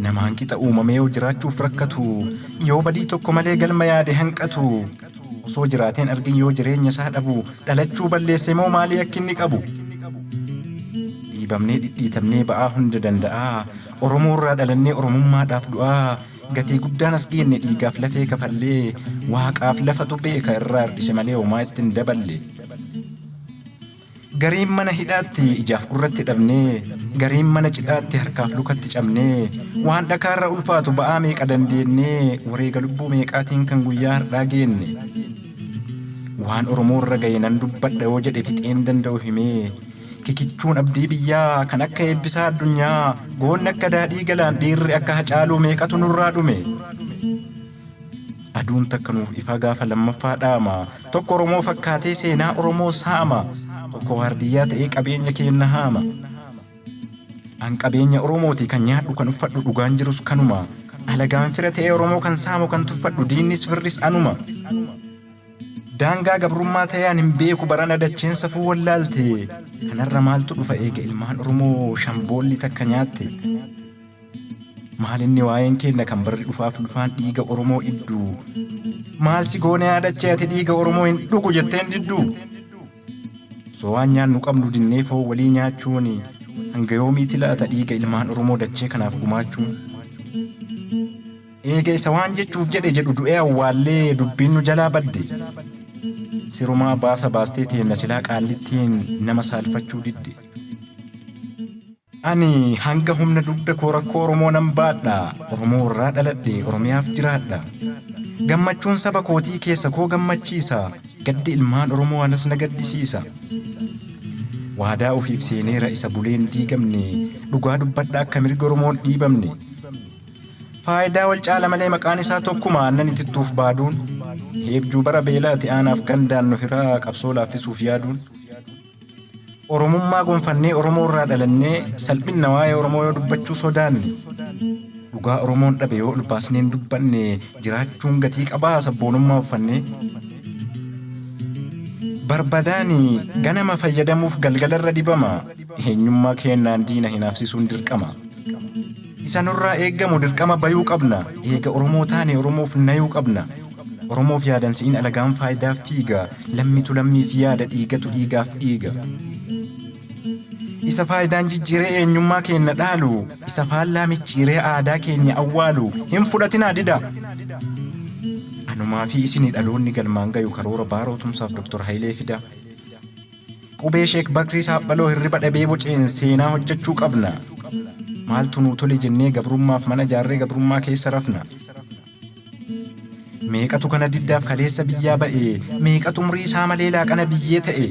Namaan qixa uumamee yoo jiraachuuf rakkatu yoo badii tokko malee galma yaade hanqatu osoo jiraateen argin yoo jireenya isaa dhabu dhalachuu balleesse moo maalii akka inni qabu. Dhiibamnee dhidhiitamnee ba'aa hunda danda'aa Oromoo irraa dhalannee Oromummaadhaaf du'aa gatii guddaan as geenne dhiigaaf lafee kafallee waaqaaf lafatu beeka irraa hir'ise malee homaa ittiin daballe. Gariin mana hidhaatti ijaaf gurratti dhabnee gariin mana cidhaatti harkaaf lukatti cabnee waan dhakaarra ulfaatu ba'aa meeqa dandeennee wareega lubbuu meeqaatiin kan guyyaa har'aa geenne. Waan Oromoo irra ga'e nan dubbadha yoo jedhe fixeen danda'u himee kikichuun abdii biyyaa kan akka eebbisaa addunyaa goonni akka daadhii galaan dhiirri akka hacaaluu meeqatu nurraa dhume. Aduun takka nuuf ifaa gaafa lammaffaa dhaama. Tokko Oromoo fakkaatee seenaa Oromoo saama. Tokko waardiyyaa ta'ee qabeenya keenna haama. An qabeenya Oromooti kan nyaadhu kan uffadhu dhugaan jirus kanuma. Alagaan fira ta'ee Oromoo kan saamu kan tuffadhu diinnis firris anuma. Daangaa gabrummaa ta'ee an hin beeku barana dacheen safuu wallaalte. Kanarra maaltu dhufa eega ilmaan Oromoo shamboolli takka nyaatte. Maal inni waa'een keenna kan barri dhufaaf lufaan dhiiga Oromoo iddu. Maal si goone haadhachee ati dhiiga Oromoo hin dhugu jetteen diddu. Osoo waan nyaannu qabnu dinnee foon walii nyaachuun hanga yoomiiti laata dhiiga ilmaan Oromoo dachee kanaaf gumaachuun. Eega isa waan jechuuf jedhe jedhu du'ee awwaallee dubbiin nu jalaa badde. Sirumaa baasa baastee teenna silaa qaallittiin nama saalfachuu didde. Ani hanga humna dugda koo rakkoo Oromoo nan baadha. Oromoo irraa dhaladhe Oromiyaaf jiraadha. Gammachuun saba kootii keessa koo gammachiisa. Gaddi ilmaan Oromoo anas na gaddisiisa. Waadaa ofiif seeneera isa buleen diigamne. Dhugaa dubbadha akka mirgi Oromoon dhiibamne. Faayidaa wal caala malee maqaan isaa tokkuma aannan itittuuf baaduun. Heebjuu bara beelaati aanaaf gandaan nu hiraa qabsoo laaffisuuf yaaduun. Oromummaa gonfannee Oromoo irraa dhalannee salphinna waa'ee Oromoo yoo dubbachuu sodaanne. Dhugaa Oromoon dhabe yoo ol baasnee hin dubbanne jiraachuun gatii qabaa sabboonummaa uffannee. Barbadaani ganama fayyadamuuf galgalarra dibama. Eenyummaa keennaan diina hinaafsisuun dirqama. Isa nurraa eeggamu dirqama bayuu qabna. Eega Oromoo taane Oromoof nayuu qabna. Oromoof yaadan si'in alagaan faayidaaf fiiga. Lammitu lammiif yaada dhiigatu dhiigaaf dhiiga. Isa faayidaan jijjiiree eenyummaa keenya dhaalu, isa faallaa micciiree aadaa keenya awwaalu, hin fudhatinaa dida. Anumaa fi isini dhaloonni galmaan gayu karoora Baaroo Tumsaaf Dr. Hayilee Fida. Qubee Sheek Bakrii Saaphaloo hirriba dhabee boceen seenaa hojjechuu qabna. Maaltu nuu tole jennee gabrummaaf mana ijaarree gabrummaa keessa rafna. Meeqatu kana diddaaf kaleessa biyyaa ba'e, meeqatu umrii isaa malee laaqana biyyee ta'e.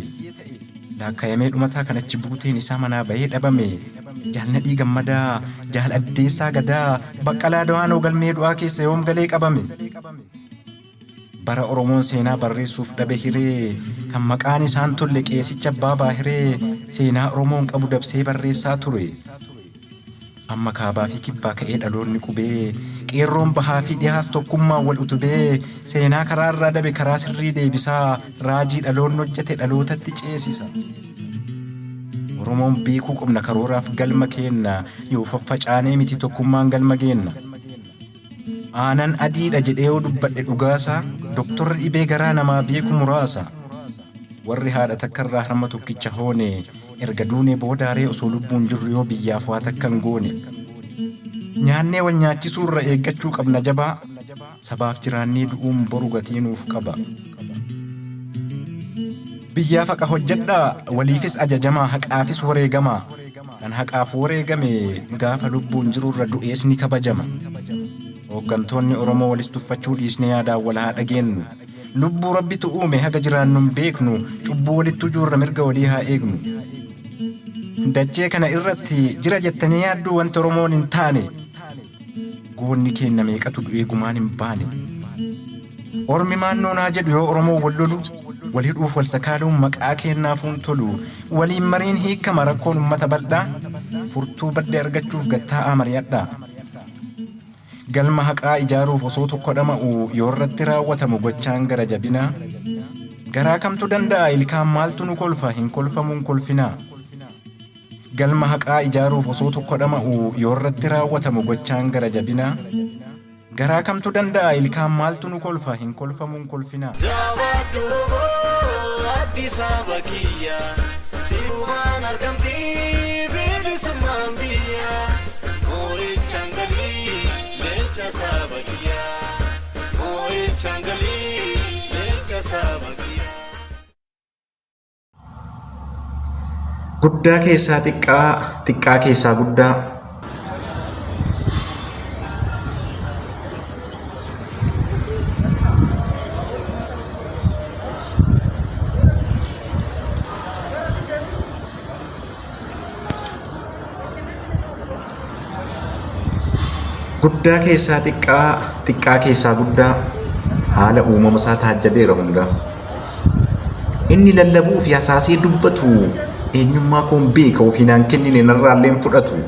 Laakkayamee dhumataa kan achi buuteen isaa manaa bahee dhabame. Jaal Nadhii Gammadaa, Jaal Addeessaa Gadaa, Baqqalaa Dawaanoo galmee du'aa keessa yoom galee qabame. Bara Oromoon seenaa barreessuuf dhabe hiree, kan maqaan isaan tolle qeesicha Abbaa Baahiree seenaa Oromoon qabu dabsee barreessaa ture. Amma kaabaa fi kibbaa ka'ee dhaloonni qubee, qeerroon bahaa fi dhihaas tokkummaan wal utubee, seenaa karaa irraa dabe karaa sirrii deebisaa, raajii dhaloonni hojjete dhalootatti ceesisa. Oromoon beekuu qabna karooraaf galma keenna, yoo faffacaanee miti tokkummaan galma geenna. Aanan adiidha jedhee yoo dubbadhe dhugaasaa, doktorri dhibee garaa namaa beeku muraasa. Warri haadha takkarraa harma tokkicha hoone, erga duunee boodaaree osoo lubbuun jirru yoo biyyaaf waa takka hin goone. Nyaannee wal nyaachisuurra eeggachuu qabna jabaa, sabaaf jiraannee du'uun boru gatii nuuf qaba. Biyyaaf haqa hojjedhaa, waliifis ajajamaa, haqaafis wareegamaa. Kan haqaaf wareegame gaafa lubbuun jirurra du'ees ni kabajama. Hooggantoonni Oromoo walis tuffachuu dhiisnee yaadaan wal haa dhageennu. Lubbuu Rabbitu uume haga jiraannu hin beeknu, cubbuu walitti ujuurra mirga walii haa eegnu. Dachee kana irratti jira jettanii yaadduu wanti Oromoon hin taane. Goonni keenna meeqatu du'ee gumaan hin baane. Ormi maal nuun haa jedhu yoo Oromoon wal lolu, wal hidhuuf wal sakaaluun maqaa keennaafuu hin tolu. Waliin mariin hiikama rakkoon ummata bal'aa, furtuu badde argachuuf gad taa'aa mari'adhaa. Galma haqaa ijaaruuf osoo tokko dhama'u yoo irratti raawwatamu gochaan gara jabinaa. Garaa kamtu danda'a ilkaan maaltu nu kolfa hin kolfamuun kolfinaa. Galma haqaa ijaaruuf osoo tokko dhama'u yoo irratti raawwatamu gochaan gara jabinaa. Garaa kamtu danda'a ilkaan maaltu nu kolfa hin kolfamuun kolfinaa. Jabaadhu Addis Ababa kiyya sirumaan argamti bilisummaan biyya moo'ichaan galii leenca saba kiyya moo'ichaan galii leenca saba kiyya. Guddaa keessaa xiqqaa, xiqqaa keessaa guddaa. Guddaa keessaa xiqqaa, xiqqaa keessaa guddaa. Haala uumama isaa taajjabeera hundaa. Inni lallabuu fi hasaasee dubbatu eenyummaa koon beeka ofii naan kennine narraallee hin fudhatu.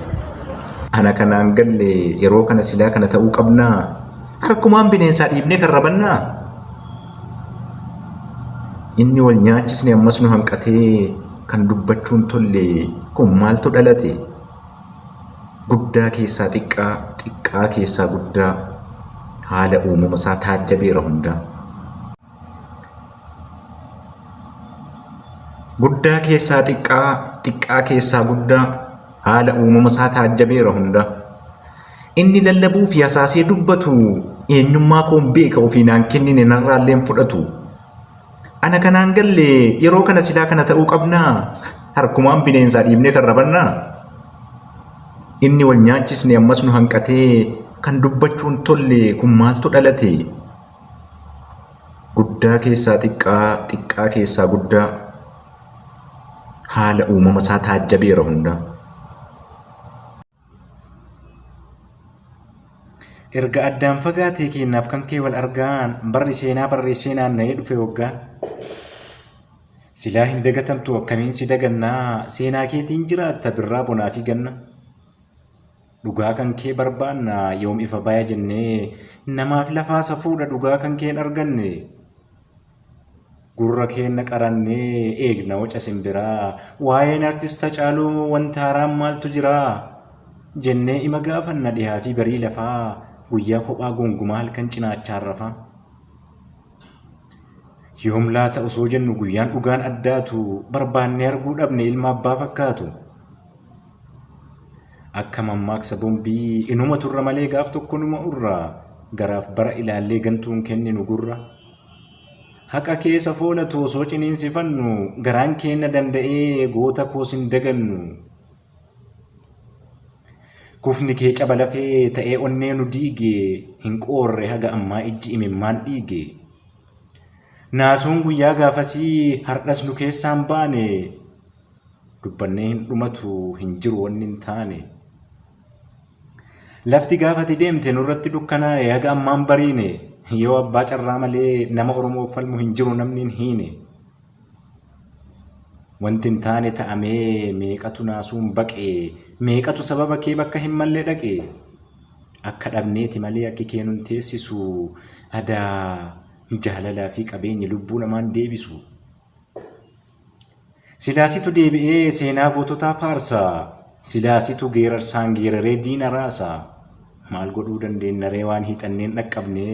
Ana kanaan galle yeroo kana silaa kana ta'uu qabnaa. Harkumaan bineensaa dhiibnee kan rabannaa. Inni wal nyaachisne ammas nu hanqatee kan dubbachuun tolle kun maaltu dhalate? Guddaa keessaa xiqqaa, xiqqaa keessaa guddaa haala uumama isaa taajjabeera hundaa. Guddaa keessaa xiqqaa, xiqqaa keessaa guddaa haala uumama isaa taajjabeera hundaa. Inni lallabuu fi hasaasee dubbatu eenyummaa koon beeka ofii naan kennine narraallee hin fudhatu. Ana kanaan galle yeroo kana silaa kana ta'uu qabnaa harkumaan bineensaa dhiibnee kan rabannaa. Inni wal nyaachisne ammas nu hanqatee kan dubbachuun tolle kun maaltu dhalate? Guddaa keessaa xiqqaa, xiqqaa keessaa guddaa haala uumama isaa taajjabeera hundaa. Erga addaan fagaatee keennaaf kan kee wal argaan barri seenaa barreessee naanna'ee dhufe waggaan. Silaa hin dagatamtu akkamiin si dagannaa seenaa keetiin jiraatta birraa bonaa fi ganna. Dhugaa kan kee barbaanna yoom ifa baya jennee namaaf lafaa safuudha dhugaa kan kee hin arganne. Gurra keenna qarannee eegna waca simbiraa waa'een artist Hacaaluu wanta haaraan maaltu jiraa jennee ima gaafanna dhihaa fi barii lafaa guyyaa kophaa gongumaa halkan cinaachaan rafaa. Yoom laata osoo jennu guyyaan dhugaan addaatu barbaannee arguu dhabne ilma abbaa fakkaatu. Akka mammaaksa bombii inuma turra malee gaaf tokko numa urra garaaf bara ilaallee gantuun kenninu gurra. Haqa keessa foolatu osoo ciniinsifannu garaan keenna danda'ee goota koos hin dagannu. Kufni kee caba lafee ta'ee onnee nu diige hin qoorre haga ammaa ijji imimmaan dhiige. Naasuun guyyaa gaafasii har'as nu keessaan baane dubbannee hin dhumatu hin jiru wanni hin taane. Lafti gaafa ati deemte nurratti dukkanaa'e haga ammaan bariine yoo abbaa carraa malee nama Oromoof falmu hin jiru namni hin hiine. Wanti hin taane ta'amee meeqatu naasuun baqe meeqatu sababa kee bakka hin malle dhaqe. Akka dhabneeti malee akki kee nun teessisu adaa jaalalaa fi qabeenyi lubbuu namaan deebisu. Silaa situ deebi'ee seenaa goototaa faarsa. Silaa situ geerarsaan geeraree diina raasa. Maal godhuu dandeennaree waan hiixanneen dhaqqabne.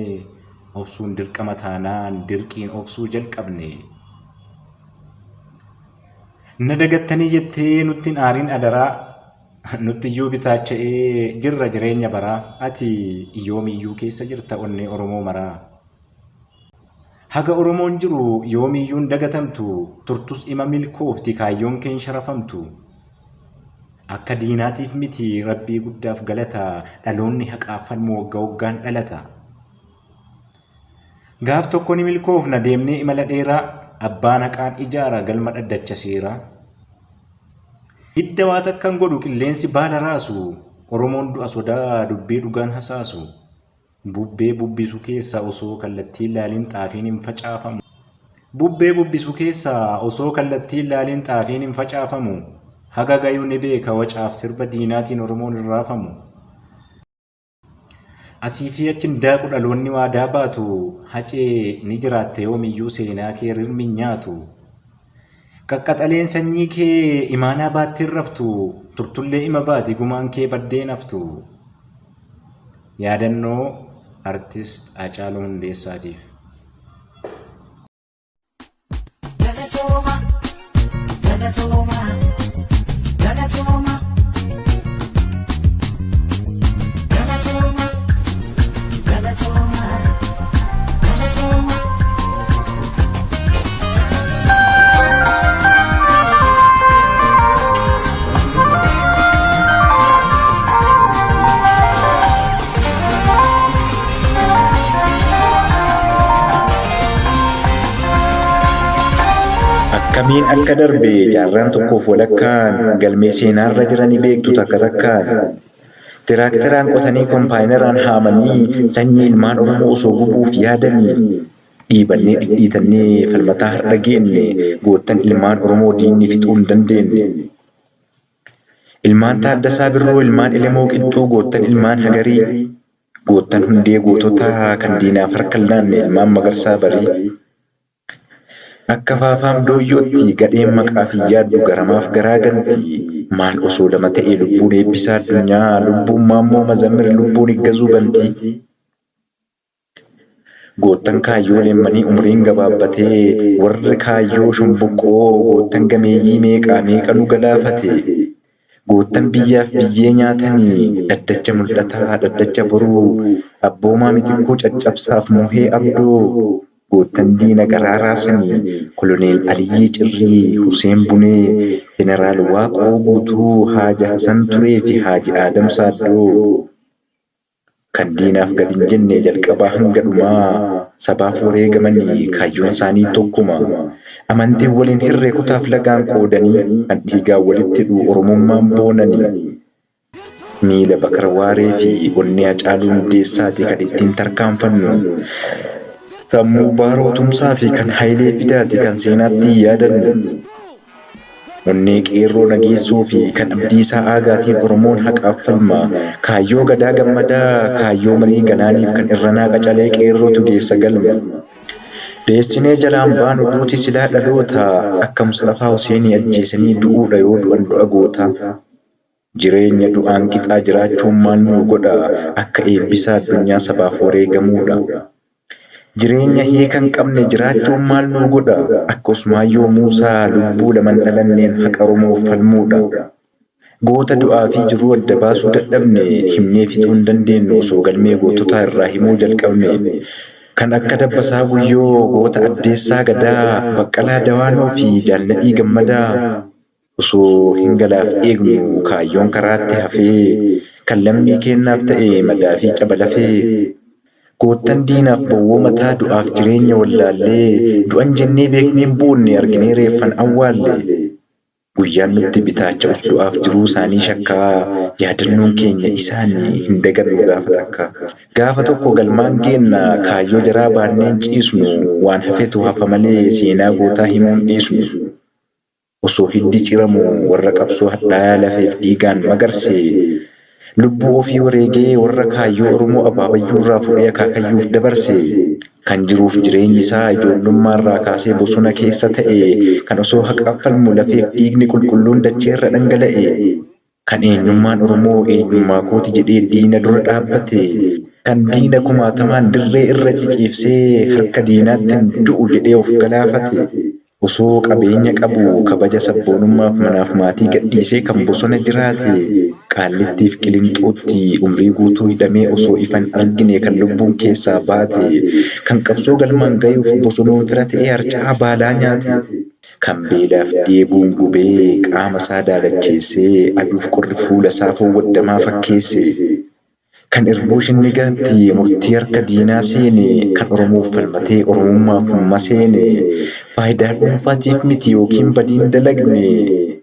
Obsuun dirqama taanaan dirqiin obsuu jalqabne. Na dagattanii jettee nutti hin aarin adaraa. Nutti iyyuu bitaacha'ee jirra jireenya baraa. Ati yoomiyyuu keessa jirta onnee Oromoo maraa. Haga Oromoon jiru yoomiyyuu hin dagatamtu, turtus ima milkoofti kaayyoon kee hin sharafamtu. Akka diinaatiif miti Rabbii guddaaf galata, dhaloonni haqaaf falmu wagga waggaan dhalata. Gaaf tokko ni milkoofna deemnee imala dheeraa, abbaan haqaan ijaara galma dhaddacha seeraa. Hidda waa takka hin godhu qilleensi baala raasu, Oromoon du'a sodaa dubbii dhugaan hasaasu. Bubbee bubbisu keessa osoo kallattii hin laalin xaafiin hin facaafamu. Bubbee bubbisu keessa osoo kallattii hin laalin xaafiin hin facaafamu. Haga gayu ni beeka wacaaf sirba diinaatiin Oromoon hin raafamu. Asii fi achin daaqu dhaloonni waadaa baatu hacee ni jiraatta yoomiyyuu seenaa kee rirmi hin nyaatu. Qaqqaxaleen sanyii kee imaanaa baattee hin raftu turtullee ima baati gumaan kee baddee hin haftu. Yaadannoo Artist Haacaaluu Hundeessaatiif. Galatooma, galatooma, galatooma. Galatooma, galatooma, galatooma. Akkamiin akka darbe jaarraan tokkoof walakkaan galmee seenaarra jiranii beektu takka takkaan. Tiraakteraan qotanii kompaayinaraan haamanii sanyii ilmaan Oromoo osoo gubuuf yaadanii dhiibannee dhidhiitannee falmataa har'a geenne goottan ilmaan Oromoo diinni fixuu hin dandeenye. Ilmaan Taaddasaa Birruu, ilmaan Elemoo Qilxuu, goottan ilmaan Hagarii, goottan hundee goototaa kan diinaaf harka hin laanne ilmaan Magarsaa Barii. Akka faafaam dooyyootti gadheen maqaaf hin yaaddu garamaaf garaa ganti. Maal osoo lama ta'e lubbuun Eebbisaa Addunyaa, lubbuun Maammoo Mazammir, lubbuun Iggazuu Bantii. Goottan kaayyoo leemmanii umriin gabaabbatee, warri kaayyoo shomboqqoo goottan gameeyyii meeqaa meeqa nu galaafate. Goottan biyyaaf biyyee nyaatanii dhaddacha mul'ataa, dhaddacha boruu, Abboomaa Mitikkuu Caccabsaaf Muhee Abdoo, goottan diina garaa raasanii Koloneel Aliyyii Cirrii, Huseen Bunee, Jeneraal Waaqoo Guutuu, Haaji Hasan Turee fi Haaji Aadam Saaddoo. Kan diinaaf gad hin jenne jalqabaa hanga dhumaa sabaaf wareegamanii kaayyoon isaanii tokkuma. Amantiin wal hin hirre kutaaf lagaan qoodanii kan dhiigaan walitti hidhu Oromummaan boonanii. Miila Bakar Waaree fi onnee Hacaaluu Hundeessaati kan ittiin tarkaanfannu. Sammuu Baaroo Tumsaa fi kan Hayilee Fidaati kan seenaatti yaadannu. Onnee Qeerroo Nageessoo fi kan Abdiisaa Aagaatiin Oromoon haqaaf falma. Kaayyoo Gadaa Gammadaa, kaayyoo Marii Galaaniif kan Irranaa Qacalee Qeerrootu geessa galma. Dheessinee jalaan baanu duuti silaa dhaloota, akka Musxafaa Huseenii ajjeesanii du'uudha yoo du'an du'a goota. Jireenya du'aan qixaa jiraachuun maal nu godha akka Eebbisaa Addunyaa sabaaf wareegamuudha. Jireenya hiika hin qabne jiraachuun maal nu godha akka Usmaayyoo Muusaa lubbuu laman dhalanneen haqa Oromoof falmuudha. Goota du'aa fi jiruu adda baasuu dadhabne himnee fixuu hin dandeennu osoo galmee goototaa irraa himuu jalqabne. Kan akka Dabbasaa Guyyoo, goota Addeessaa Gadaa, Baqqalaa Dawaanoo fi Jaal Nadhii Gammadaa. Osoo hin galaaf eegnu kaayyoon karaatti hafee Kan lammii keennaaf ta'e madaa fi caba lafee Goottan diinaaf bowwoo mataa du'aaf jireenya wallaallee Du'an jennee beekneen boonne arginee reeffan awwaalle Guyyaan nutti bitaacha'us du'aaf jiruu isaanii shakkaa Yaadannoon keenya isaani hin dagannu gaafa takka Gaafa tokko galmaan geenna kaayyoo jaraa baanneen ciisnu Waan hafetu hafa malee seenaa gootaa himuun dhiisnu. Osoo hiddi ciramu warra qabsoo hadhaayaa lafeef dhiigaan magarse, lubbuu ofii wareegee warra kaayyoo Oromoo abaabayyuurraa fuudhee akaakayyuuf dabarse, kan jiruuf jireenyi isaa ijoollummaarraa kaasee bosona keessa ta'e, kan osoo haqaaf falmu lafeef dhiigni qulqulluun dacheerra dhangala'e, Kan eenyummaan Oromoo eenyummaa kooti jedhee diina dura dhaabbate, kan diina kumaatamaan dirree irra ciciibsee harka diinaattin du'u jedhee of galaafate, osoo qabeenya qabu kabaja sabboonummaaf manaaf maatii gadhiisee kan bosona jiraate, Qaallittiif Qilinxootti umrii guutuu hidhamee osoo ifa hin argine kan lubbuun keessaa baate, kan qabsoo galmaan gayuuf bosonuun fira ta'ee harca'aa baalaa nyaate. Kan beelaaf dheebuun gubee qaama isaa daalacheessee aduuf qorri fuula isaa foon waddamaa fakkeesse. Kan irbuu shinnigaatti murtii harka diinaa seene, kan Oromoof falmatee Oromummaaf maseene, faayidaa dhuunfaatiif miti yookiin badiin dalagne,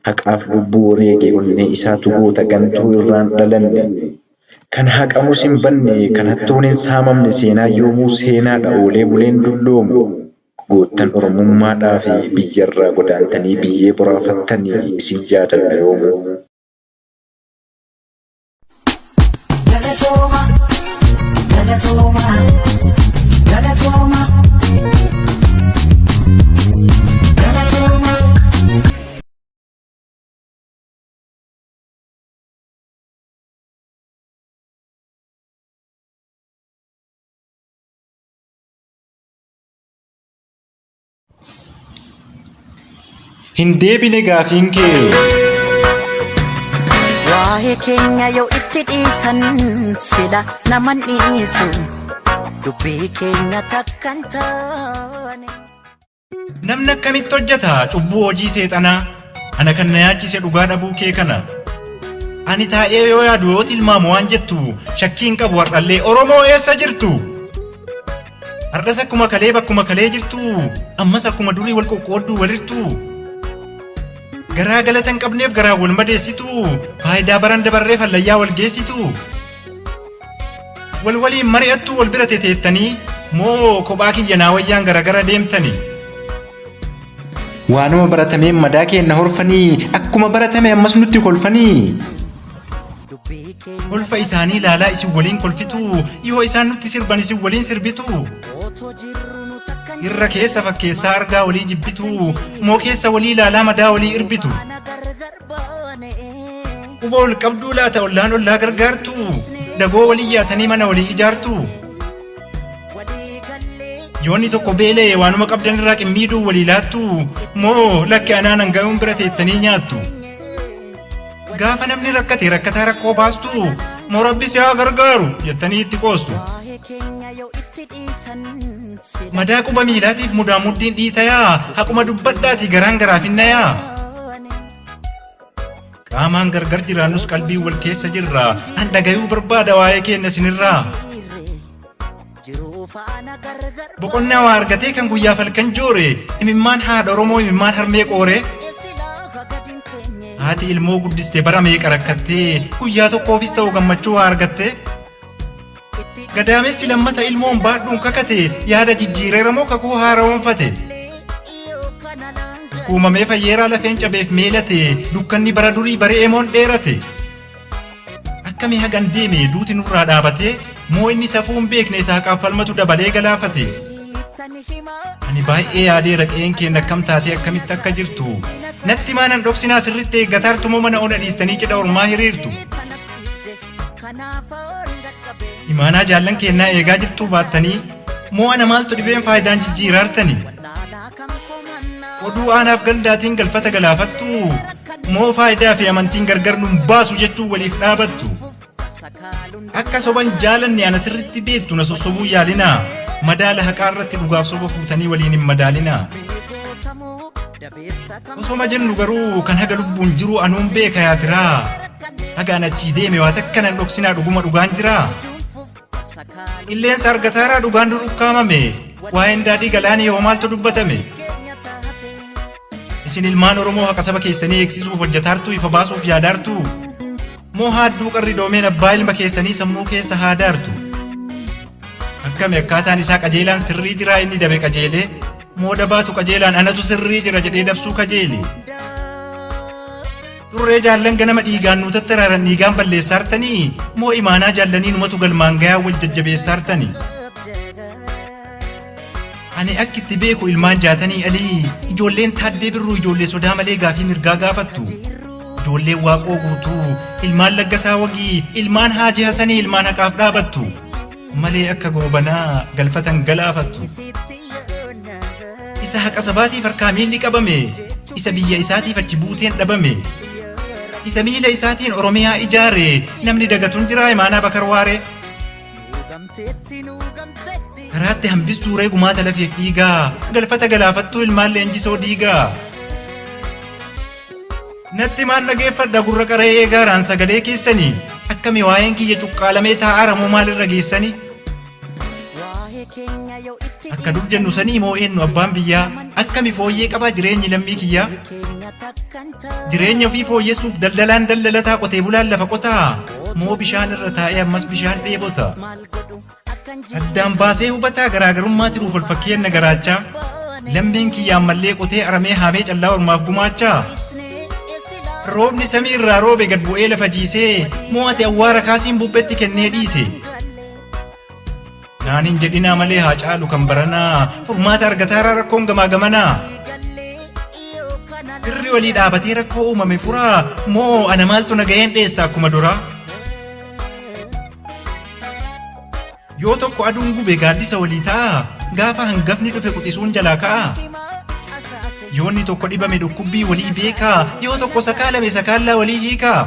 haqaaf lubbuu wareege onnee isaatu goota gantuu irraan dhalanne. Kan haqamus hin banne, kan hattuun hin saamamne seenaan yoomuu seenaadha oolee buleen dulloomu. Goottan Oromummaadhaafi biyyarraa godaantanii biyyee boraafattani isin yaadanna yoomuu. Galatooma, galatooma, galatooma, galatooma. Hin deebine gaafiin kee. Waa'ee keenya yoo itti dhiisan sila naman dhiisu dubbii keenya takkan taane. Namni akkamitti hojjeta cubbuu hojii seexanaa? Ana kan na yaachise dhugaa dhabuu kee kana. Ani taa'ee yoo yaadu yoo tilmaamu waan jettu shakkii hin qabu har'allee Oromoo eessa jirtu? Har'as akkuma kalee bakkuma kalee jirtu ammas akkuma durii wal qoqqoodduu walirtu. Garaa galata hin qabneef garaa wal madeessitu faayidaa baran dabarreef hallayyaa wal geessitu. Wal waliin mari'attuu wal bira teteettanii moo kophaa kiyya naa wayyaan garagara deemtanii? Waanuma baratameen madaa keenna horfanii akkuma baratame ammas nutti kolfanii. Kolfa isaanii ilaalaa isin waliin kolfituu yoo isaan nutti sirban isin waliin sirbituu? Irra keessa fakkeessaa argaa walii jibbituu moo keessa walii ilaalaa madaa walii irbitu? Quba ol qabduu laata ollaan ollaa gargaartuu? Dagoo walii yaatanii mana walii ijaartuu? Yoonni tokko beela'e waanuma qabdan irraa qimmiiduu walii laattuu? Moo lakki anaan hanga'uun bira teettanii nyaattu? Gaafa namni rakkate rakkataa rakkoo baastuu? Moo rabbi si haa gargaaru jettanii itti qoostu? Madaa quba miilaatiif mudaa muddiin dhiitayaa haquma dubbadhaatii garaan garaaf hin nayaa. Qaamaan gargar jiraannus qalbiin wal keessa jirra. An dhagayuu barbaada waa'ee keenya isinirraa. Boqonnaa waa argatee kan guyyaaf halkan joore imimmaan haadha Oromoo imimmaan harmee qoore. Haati ilmoo guddiste bara meeqa rakkattee guyyaa tokkoofis ta'u gammachuu waa argattee. Gadaamessi lammata ilmoon baadhuun kakate yaada jijjiireera moo kakuu haara'oonfate. Kuumamee fayyeeraa lafeen cabeef meelate dukkanni bara durii bari'ee moon dheerate. Akkamii hagan deeme duuti nurraa dhaabatee moo inni safuu hin beekne isa haqaaf falmatu dabalee galaafate. Ani baay'ee yaadeera qe'een keenya akkam taatee akkamitti akka jirtu. Natti maanan dhoksinaa sirriitti eeggataartu moo mana ona dhiistanii cidha ormaa hiriirtu. Imaanaa jaallan keennaa eegaa jirtuu baattanii moo ana maaltu dhibeen faayidaan jijjiiraartani? Oduu aanaaf gandaatiin galfata galaafattu moo faayidaa fi amantiin gargar nun baasu jechuu waliif dhaabattu? Akka soban jaalanne ana sirritti beektu na sossobuu yaalinaa. Madaala haqaa irratti dhugaaf soba fuutanii waliin hin madaalinaa. Osoma jennu garuu kan haga lubbuun jiru anuun beeka yaa firaa. Haga an achii deeme waa takka nan dhoksinaa dhuguma dhugaan jiraa. Qilleensa argataaraa dhugaan dur ukkaamame. Waa'een daadhii galaanii hoo maaltu dubbatame? Isin ilmaan Oromoo haqa saba keessanii eegsisuuf hojjetaartuu ifa baasuuf yaadaartuu? Moo haadduu qarri doomeen abbaa ilma keessanii sammuu keessa haadaartu? Akkami akkaataan isaa qajeelaan sirrii jiraa inni dabe qajeelee? Moo dabaatu qajeelaan anatu sirrii jira jedhee dabsuu kajeele? Turree jaallan ganama dhiigaan nuu tattaraaran dhiigaan balleessaartanii? Moo imaanaa jaallanii numatu galmaan gayaa wal jajjabeessaartanii? Ani akki itti beeku ilmaan jaatanii alii ijoolleen taaddee birruu ijoollee sodaa malee gaafii mirgaa gaafattu. Ijoolleen waaqoo guutuu ilmaan laggasaa wagii ilmaan haajii hasanii ilmaan haqaaf dhaabattu. Malee akka goobanaa galfatan galaafattu. Isa haqa sabaatiif harkaa miilli qabame isa biyya isaatiif achi buuteen dhabame. Isa miila isaatiin Oromiyaa ijaare namni dagatuun jiraa imaanaa Bakar Waaree. Karaatti hambistuu ree gumaata lafeef dhiigaa galfata galaafattuu ilmaan leenjisoo diigaa. Natti maan dhageeffadha gurra qaree eegaaraan sagalee keessanii akkami waa'een kiyya cuqqaalamee taa'aara moo maalirra geessanii? Akka dur jennu sanii moo eenyu abbaan biyyaa akkami fooyyee qabaa jireenyi lammii kiyyaa? Jireenya ofii fooyyessuuf daldalaan daldalataa qotee bulaan lafa qotaa moo bishaan irra taa'ee ammas bishaan dheebota? Addaan baasee hubataa garaagarummaa jiruuf wal fakkeenna garaachaa lammiin kiyya ammallee qotee aramee haamee callaa ormaaf gumaachaa? Roobni samii irraa roobe gad bu'ee lafa jiisee moo ati awwaara kaasiin bubbetti kennee dhiise? Naan hin jedhinaa malee haa caalu kan baranaa furmaata argataaraa rakkoon gamaa gamanaa. Irri walii dhaabatee rakkoo uumame furaa moo ana maaltu na ga'een dheessa akkuma duraa? Yoo tokko aduun gube gaaddisa walii ta'a gaafa hangafni dhufe quxisuun jalaa ka'a. Yoonni tokko dhibame dhukkubbii walii beekaa yoo tokko sakaalame sakaallaa walii hiikaa.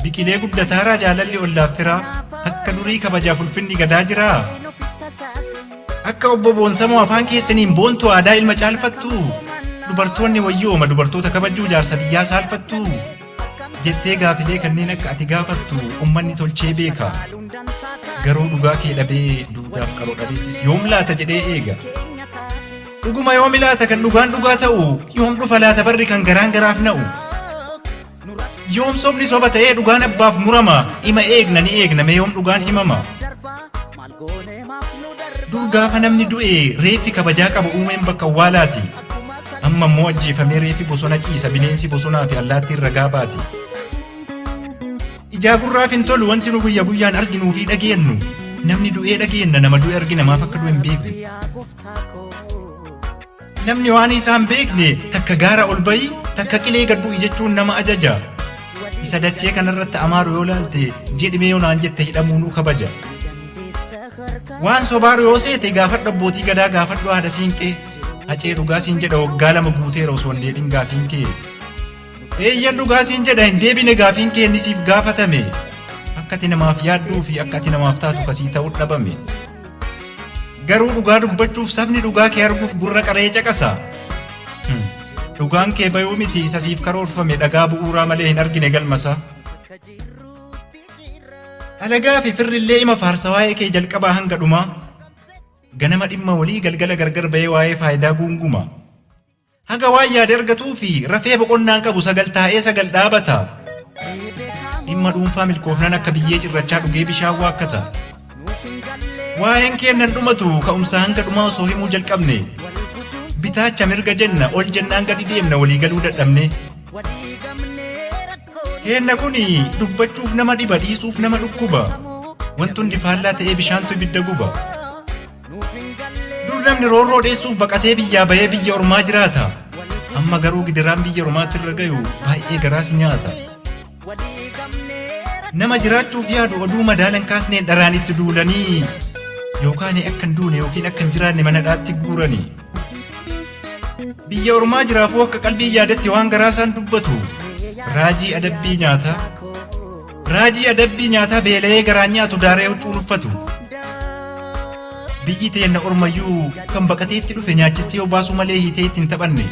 Biqilee guddataaraa jaalalli ollaaf firaa akka durii kabajaaf ulfinni gadaa jiraa. Akka obbo Boonsamoo afaan keessaniin boontu aadaa ilma caalfattu dubartoonni wayyooma dubartoota kabajjuu jaarsa biyyaa saalfattu jettee gaafilee kanneen akka ati gaafattu ummanni tolchee beeka. Garuu dhugaa kee dhabee duudaaf qaroo dhabeessis yoom laata jedhee eega. Dhuguma yoomi laata kan dhugaan dhugaa ta'u yoom dhufa laata barri kan garaan garaaf na'u. Yoom sobni soba ta'ee dhugaan abbaaf murama? Ima eegna ni eegna mee yoom dhugaan himama? Dur gaafa namni du'e reeffi kabajaa qabu uumeen bakka awwaalaati. Amma immoo ajjeefamee reeffi bosona ciisa bineensi bosonaa fi allaattiin ragaa baati. Ijaa gurraaf hin tolu wanti nu guyya guyyaan arginuu fi dhageenyu. Namni du'ee dhageenna nama du'e argina maaf akka du'e hin beeknu. Namni waan isaa hin beekne takka gaara ol bayi takka qilee gad bu'i jechuun nama ajaja. Isa dachee kanarratti amaaru yoo laalte jedhimee yoo naan jette hidhamuunuu kabaja. Waan sobaaru yoo seete gaafadhu abbootii gadaa gaafadhu haadha siinqee. Hacee dhugaa siin jedha waggaa 2 guuteera osoo hin deebin gaafiin kee. Eeyyan dhugaa siin jedha hin deebine gaafiin kee inni siif gaafatame. Akka ati namaaf yaadduu fi akka ati namaaf taatu kasii ta'uu dhabame. Garuu dhugaa dubbachuuf sabni dhugaa kee arguuf gurra qaree caqasa. Dhugaan kee bayuu miti isa siif karoorfame dhagaa bu'uuraa malee hin argine galmasa. Alagaa fi firrillee ima faarsa waa'ee kee jalqabaa hanga dhumaa. Ganama dhimma walii galgala gargar bahee waa'ee faayidaa guunguma. Haga waan yaade argatuu fi rafee boqonnaan qabu 9 taa'ee 9 dhaabata. Dhimma dhuunfaa milkoofnaan akka biyyee cirrachaa dhugee bishaan waakkata. Waa'een keennan dhumatu ka'umsaa hanga dhumaa osoo himuu jalqabne. Bitaacha mirga jenna ol jennaan gadi deemna walii galuu dadhabne. Keenna kuni dubbachuuf nama dhiba dhiisuuf nama dhukkuba. Wanti hundi faallaa ta'ee bishaantu ibidda guba. Dur namni roorroo dheessuuf baqatee biyyaa bahee biyya ormaa jiraata. Amma garuu gidiraan biyya ormaatti irra gayu baay'ee garaa si nyaata. Nama jiraachuuf yaadu oduu madaala hin kaasneen dharaan itti duulanii yookaan akka hin duune yookiin akka hin jiraanne mana dhaatti guuranii. Biyya ormaa jiraafuu akka qalbii yaadetti waan garaa isaan dubbatu. Raajii adabbii nyaataa. Raajii adabbii nyaataa beela'ee garaan nyaatu daaree huccuun uffatu. Biyyi teenna ormayyuu kan baqatee itti dhufe nyaachistee obaasuu malee hiitee itti hin taphanne.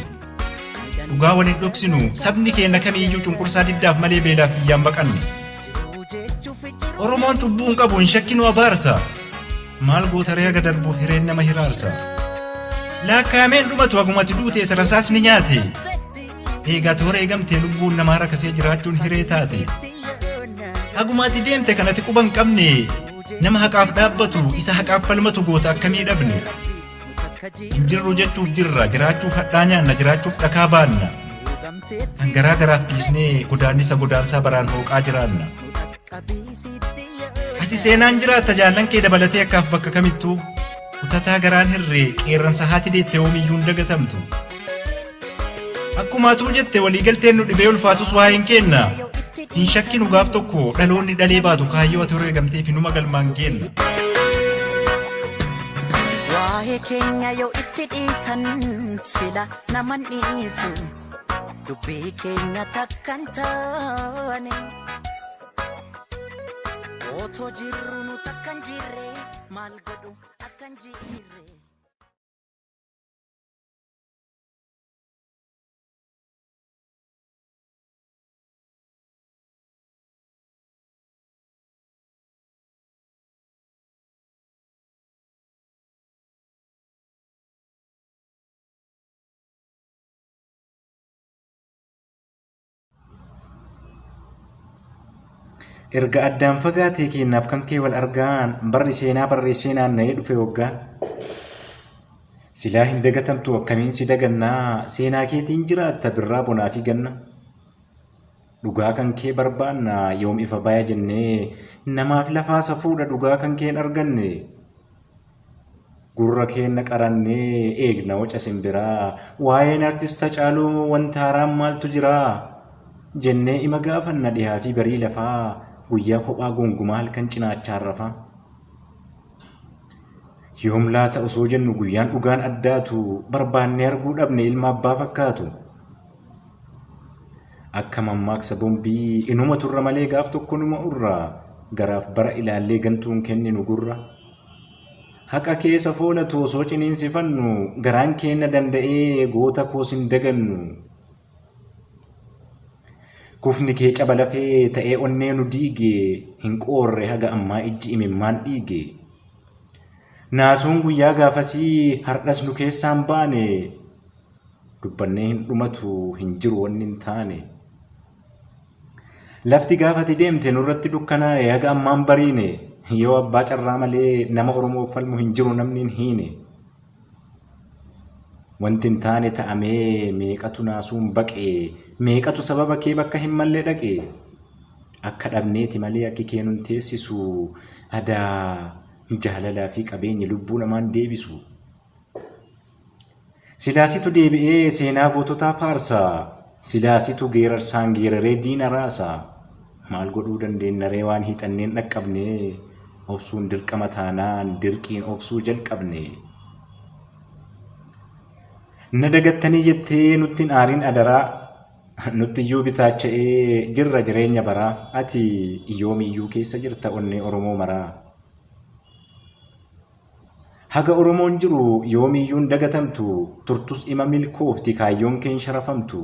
Dhugaa waliin dhoksinu sabni keenna kamiiyyuu cunqursaa diddaaf malee beelaaf biyyaan baqanne. Oromoon cubbuu hin qabu hin shakkinu abaarsa. Maal goota ree haga darbuuf hireen nama hiraarsa. Laakkaayameen dhumatu hagumati duute isa rasaasni nyaate. Eegaa toora eegamtee lubbuun namaa rakasee jiraachuun hiree taate. Haguma ati deemte kan ati quba hin qabne nama haqaaf dhaabbatu isa haqaaf falmatu goota akkamii dhabne. Hin jirru jechuuf jirra jiraachuuf hadhaa nyaanna jiraachuuf dhakaa baanna. Kan garaa garaaf dhiisnee godaannisa godaansaa baraan hooqaa jiraanna. Ati seenaan jiraatta jaallan kee dabalatee akkaaf bakka kamittuu kutataa garaan hirree qeerransa haati deette yoomiyyuu hin dagatamtu. Akkuma atuu jette waliigalteen nu dhibee ulfaatus waa'een keenna. Hin shakkinu gaaf tokko dhaloonni dhalee baatu kaayyoo ati wareegamteef numa galmaan geenna. Waa'ee keenya yoo itti dhiisan sila naman dhiisu dubbii keenya takkan taane. Otoo jirru nu takkan jirre maal godhu akkan jirre. Erga addaan fagaatee keennaaf kan kee wal argaan barri seenaa barreessee naanna'ee dhufe waggaan. Silaa hin dagatamtu akkamiin si dagannaa seenaa keetiin jiraatta birraa bonaa fi ganna. Dhugaa kan kee barbaanna yoom ifa baya jennee namaaf lafaa safuudha dhugaa kan kee hin arganne. Gurra keenna qarannee eegna waca simbiraa waa'een artist Hacaaluu wanta haaraan maaltu jiraa jennee ima gaafanna dhihaa fi barii lafaa guyyaa kophaa gongumaa halkan cinaachaan rafaa. Yoom laata osoo jennu guyyaan dhugaan addaatu barbaannee arguu dhabne ilma abbaa fakkaatu. Akka mammaaksa bombii inuma turra malee gaaf tokko numa urra garaaf bara ilaallee gantuun kenninu gurra. Haqa kee safoolatu osoo ciniinsifannu garaan keenna danda'ee goota koos hin dagannu. Kufni kee caba lafee ta'ee onnee nu diige hin qoorre haga ammaa ijji imimmaan dhiige. Naasuun guyyaa gaafasii har'as nu keessaan baane dubbannee hin dhumatu hin jiru wanni hin taane. Lafti gaafa ati deemte nurratti dukkanaa'e haga ammaan bariine. Yoo abbaa carraa malee nama Oromoof falmu hin jiru namni hin hiine. Wanti hin taane ta'amee meeqatu naasuun baqe meeqatu sababa kee bakka hin malle dhaqe. Akka dhabneeti malee akki kee nun teessisu adaa jaalalaa fi qabeenyi lubbuu namaan deebisu. Silaa situ deebi'ee seenaa goototaa faarsa. Silaa situ geerarsaan geeraree diina raasa. Maal godhuu dandeennaree waan hiixanneen dhaqqabne. Obsuun dirqama taanaan dirqiin obsuu jalqabne. Na dagattanii jettee nutti hin aarin adaraa. Nutti iyyuu bitaacha'ee jirra jireenya baraa. Ati yoomiyyuu keessa jirta onnee Oromoo maraa. Haga Oromoon jiru yoomiyyuu hin dagatamtu, turtus ima milkoofti kaayyoon kee hin sharafamtu.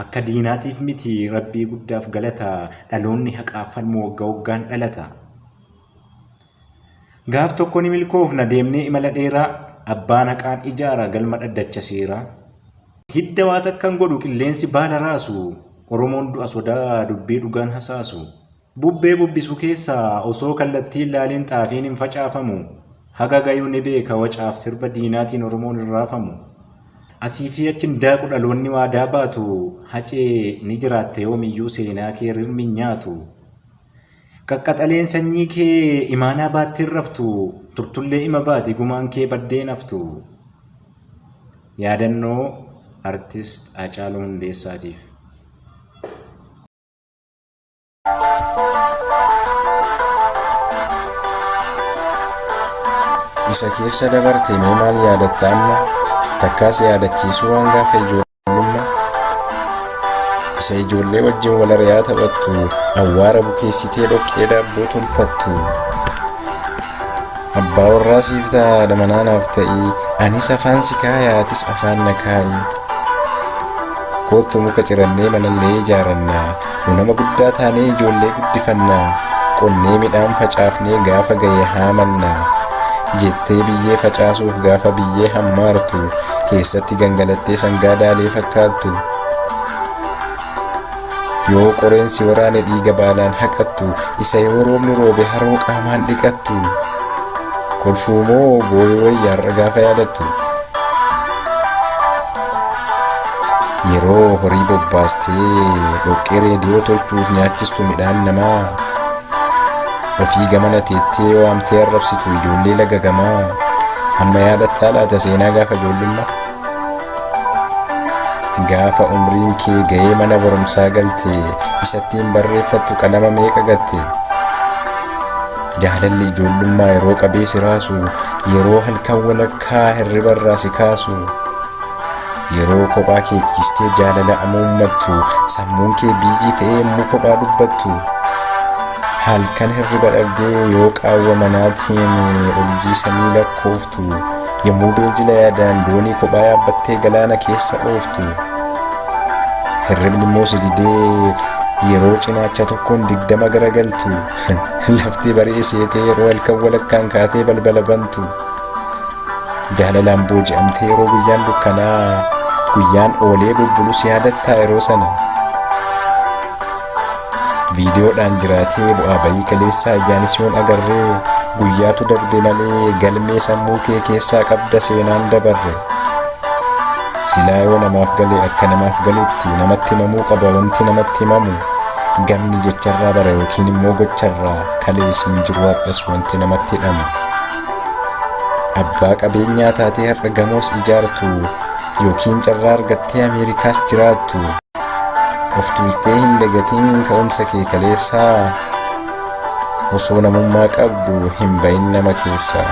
Akka diinaatiif miti Rabbii guddaaf galata, dhaloonni haqaaf falmu wagga waggaan dhalata. Gaaf tokko ni milkoofna deemnee imala dheeraa, abbaan haqaan ijaara galma dhaddacha seeraa. Hidda waa takka hin godhu qilleensi baala raasu, Oromoon du'a sodaa dubbii dhugaan hasaasu. Bubbee bubbisu keessaa osoo kallattii hin laalin xaafiin hin facaafamu. Haga gayu ni beeka wacaaf sirba diinaatiin Oromoon hin raafamu. Asii fi achi hin daaqu dhaloonni waadaa baatu, Hacee ni jiraatta yoomiyyuu seenaa kee rirmi hin nyaatu. Qaqqaxaleen sanyii kee imaanaa baattee hin raftu, turtullee ima baati gumaan kee baddee hin haftu. Yaadannoo Artist Haacaaluu Hundeessaatiif. Isa keessa dabarte mee maal yaadatta amma? Takkaa si yaadachiisuu waan gaafa ijoollummaa? Isa ijoollee wajjin wal ari'aa taphattu, awwaara bukeessitee dhoqqee daabboo tolfattu. Abbaa warraa siif ta'a haadha manaa naaf ta'i, anis afaan si kaaya atis afaan na kaa'i. Koottu muka cirannee manallee ijaaranna, nu nama guddaa taanee ijoollee guddifanna, qonnee midhaan facaafnee gaafa gahe haamanna. Jettee biyyee facaasuuf gaafa biyyee hammaartu, keessatti gangalattee sangaa daalee fakkaattu. Yoo qoreen si waraane dhiiga baalaan haqattu, isa yoo roobni roobe haroo qaamaan dhiqattu. Kolfuu moo booyuu wayya har'a gaafa yaadattu? Yeroo horii bobbaastee dhoqqee reediyoo tolchuuf nyaachistu midhaan namaa. Ofii gamana teettee waamtee arrabsitu ijoollee laga gamaa. Amma yaadattaa laata seenaa gaafa ijoollummaa? Gaafa umriin kee ga'ee mana barumsaa galte isattiin barreeffattu qalama meeqa gatte? Jaalalli ijoollummaa yeroo qabee si raasu, yeroo halkan walakkaa hirribarraa si kaasu, yeroo kophaa kee ciistee jaalala amuummattu, sammuun kee biizii ta'ee yommuu kophaa dubbattu, halkan hirriba dhabdee yoo qaawwa manaatiin urjii samii lakkooftu, Yommuu beenzila yaadaan doonii kophaa yaabbattee galaana keessa ooftu. Hirribni immoo si didee yeroo cinaacha tokkoon 20 garagaltu. Lafti bari'e seetee yeroo halkan walakkaan kaatee balbala bantu. Jaalalaan booji'amtee yeroo guyyaan dukkanaa guyyaan oolee bubbulu si yaadattaa yeroo sana. Viidiyoodhaan jiraatee bu'aa bayii kaleessaa ijaanis yoon agarree guyyaatu darbe malee galmee sammuu kee keessaa qabda seenaan dabarre. Silaa yoo namaaf gale akka namaaf galutti namatti himamuu qaba wanti namatti himamu gamni jecharraa bara yookiin immoo gocharraa kalees hin jiru har'as wanti namatti hidhamu. Abbaa qabeenyaa taatee har'a gamoos ijaartu yookiin carraa argattee Ameerikaas jiraattu. Of tuultee hin dagatiin ka'umsa kee kaleessaa osoo namummaa qabdu hin bahin nama keessaa.